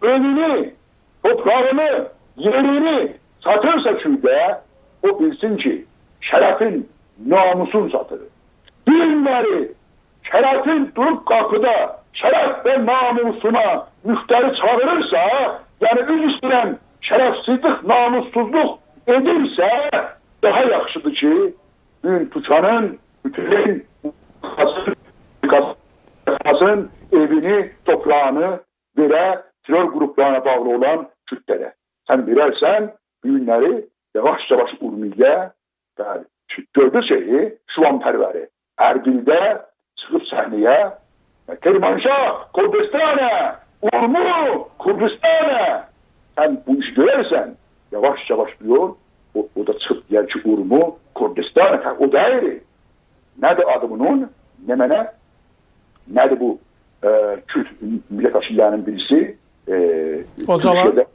ائوینی، توپراغینی، یئرینی ساتیرسا کورده، او بیلسین کی، شرفین، ناموسون ساتیر. بو گونلری شرفین دوروب قاپیدا، شرف و ناموسونا مشتری چاغیریرسا، یعنی اوز اوسته شرفسیزلیک، ناموسسوزلوق ائدیرسه، داها یاخشی‌دیر کی، بو گون توکانین، بوتون، ائوینی، توپراغینی وئره ترور قروپلارینا باغلی اولان کوردلره. سن وئررسن، بو گونلری یاواش-یاواش اورمیه، بلی، گؤردو شئیی، شوان‌پروری، اربیلده چیخیب صحنه‌یه، کرمانشاه، کردستانه، اورمو، کردستانه. سن بو ایشی گؤررسن، یاواش-یاواش بو یول، او، او دا چیخیب دئیر کی، اورمو، کردستانه، او دئییل. نه‌دیر آدی بونون؟ نمنه؟ نه‌دیر بو، ائ، کورد میللت وکیللری‌نین بیریسی، ائ، اوجالان؟ تورکیه‌ده،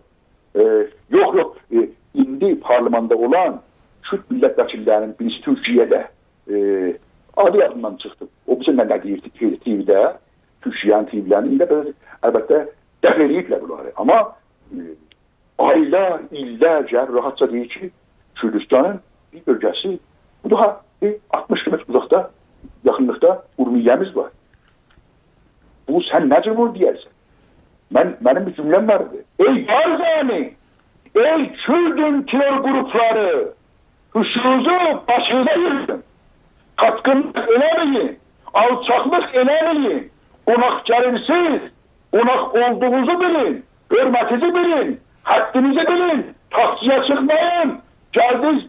ائ، یوخ، یوخ، ائ، ایندی پارلماندا اولان کورد میللت وکیللری‌نین بیریسی تورکیه‌ده، ائ، آدی یادیمدان چیخدی. او بیزه نه، نه دئییردی، تی‌وی‌ده، تورکیه‌نین تی‌وی‌لرینده، ایندی بئله، البته، دفع ائله‌ییبلر بونلاری. آمما، ائ، آیلار، ایللر گلیر، راحتجا دئییر کی، کردستانین بیر بؤلگه‌سی، بو داها بیر آلتمیش کیلومتر اوزاقدا، یاخینلیقدا اورمیه‌میز وار. بو سن نه جور بونو دئیرسن؟ من، منیم بیر جمله‌م واردی. ای بارزانی، ای کوردون ترور قروپلاری، هوشونوزو باشینیزا ییغین. چاتقینلیق ائله‌مه‌یین، آلچاقلیق ائله‌مه‌یین. قوناق‌گلیرسیز، قوناق اولدوغونوزو بیلین، حؤرمتینیزی بیلین، حدّینیزی بیلین، تاختاجا چیخمایین. گلدینیز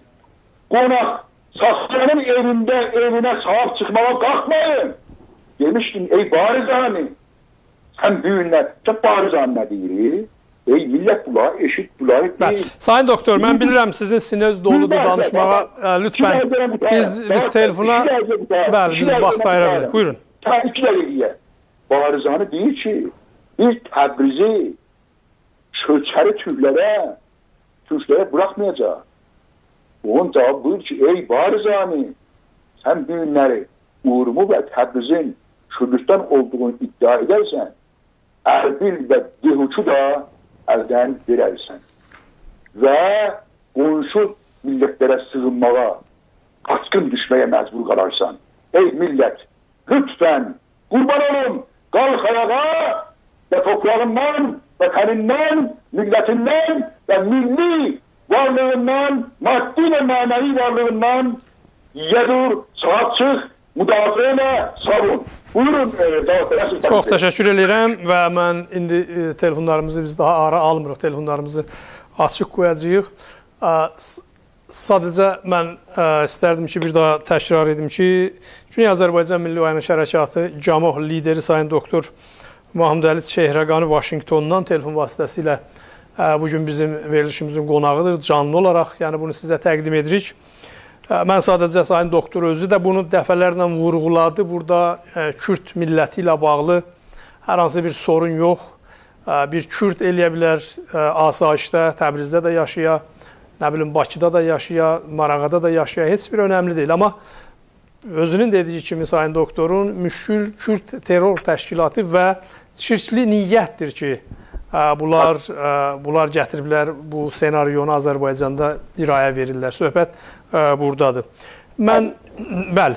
قوناق، ساختارین ائوینده، ائوینه صاحیب چیخماغا قالخمایین. دئمیشدین، ای بارزانی، سن بو گونلر، سن بارزانی نه دئییر؟ ای میللت، بونلاری ائشیت، بونلاری بیل. بلی. سایین دکتر، من بیلیرم سیزین سینه‌ز دولودور دانیشماغا. ائ، لطفاً. بیز، بیز تلفونا، بلی، بیز واخت آییرا بیلریک. بویورون. سن ایکی دقیقه دئیه. بارزانی دئییر کی، بیز تبریزی، کؤچری تورکلره، تورکلره بوراخمایاجاق. اونون جاوابی بودور کی، ای بارزانی، سن بو گونلری اورمو و تبریزین کوردوستان اولدوغونو ادعا ائدرسن، اربیل و دهوکو دا الدن وئررسن. و قونشو میللتلره سیغینماغا، قاچقین دوشمه‌یه مجبور قالارسان. ای میللت، لطفاً، قوربان اولوم، قالخ آیاغا و توپراغیندان، وطنیندن، میللتیندن و میللی وارلیغیندان، مادی و معنوی وارلیغیندان یئ دور، صاحیب چیخ، مدافعه ائله، ساوون. بویورون، ائ، جاواب وئره‌سینیز. چوخ تشکر ائدیرم و من ایندی، ائ، تلفونلاریمیزی بیز داها آرا آلمیریق، تلفونلاریمیزی آچیق قویاجاغیق. ا، س-، ساده‌جه من، ا، ایستردیم کی، بیر داها تکرار ائدیم کی، گونئی آذربایجان میللی اویانیش حرکاتی، گاموح لیدری سایین دکتر محمودعلی چهرگانی واشینگتوندان تلفون واسطه‌سیله، ا، بو گون بیزیم وئریلیشیمیزین قوناغیدیر، جانلی اولاراق، یعنی بونو سیزه تقدیم ائدیریک. ا، من ساده‌جه سایین دکتر اؤزو ده بونو دفعه‌لرله وورغولادی، بورادا، ا، کورد میللتی ایله باغلی هر هانسی بیر سورون یوخ. ا، بیر کورد ائلیه بیلر، ا، آسایشده، تبریزده ده یاشایا، نه بیلیم، باکیدا دا یاشایا، ماراغادا دا یاشایا، هئچ بیر اؤنملی دئییل. آمما اؤزونون دئدیگی کیمی، سایین دکترون، مشکل کورد ترور تشکیلاتی و چیرکلی نیتدیر کی، ا، بونلار، ا، بونلار گتیریبلر، بو سناریونو آذربایجاندا ارائه وئریرلر. صحبت، ا، بورادادیر. من، بلی.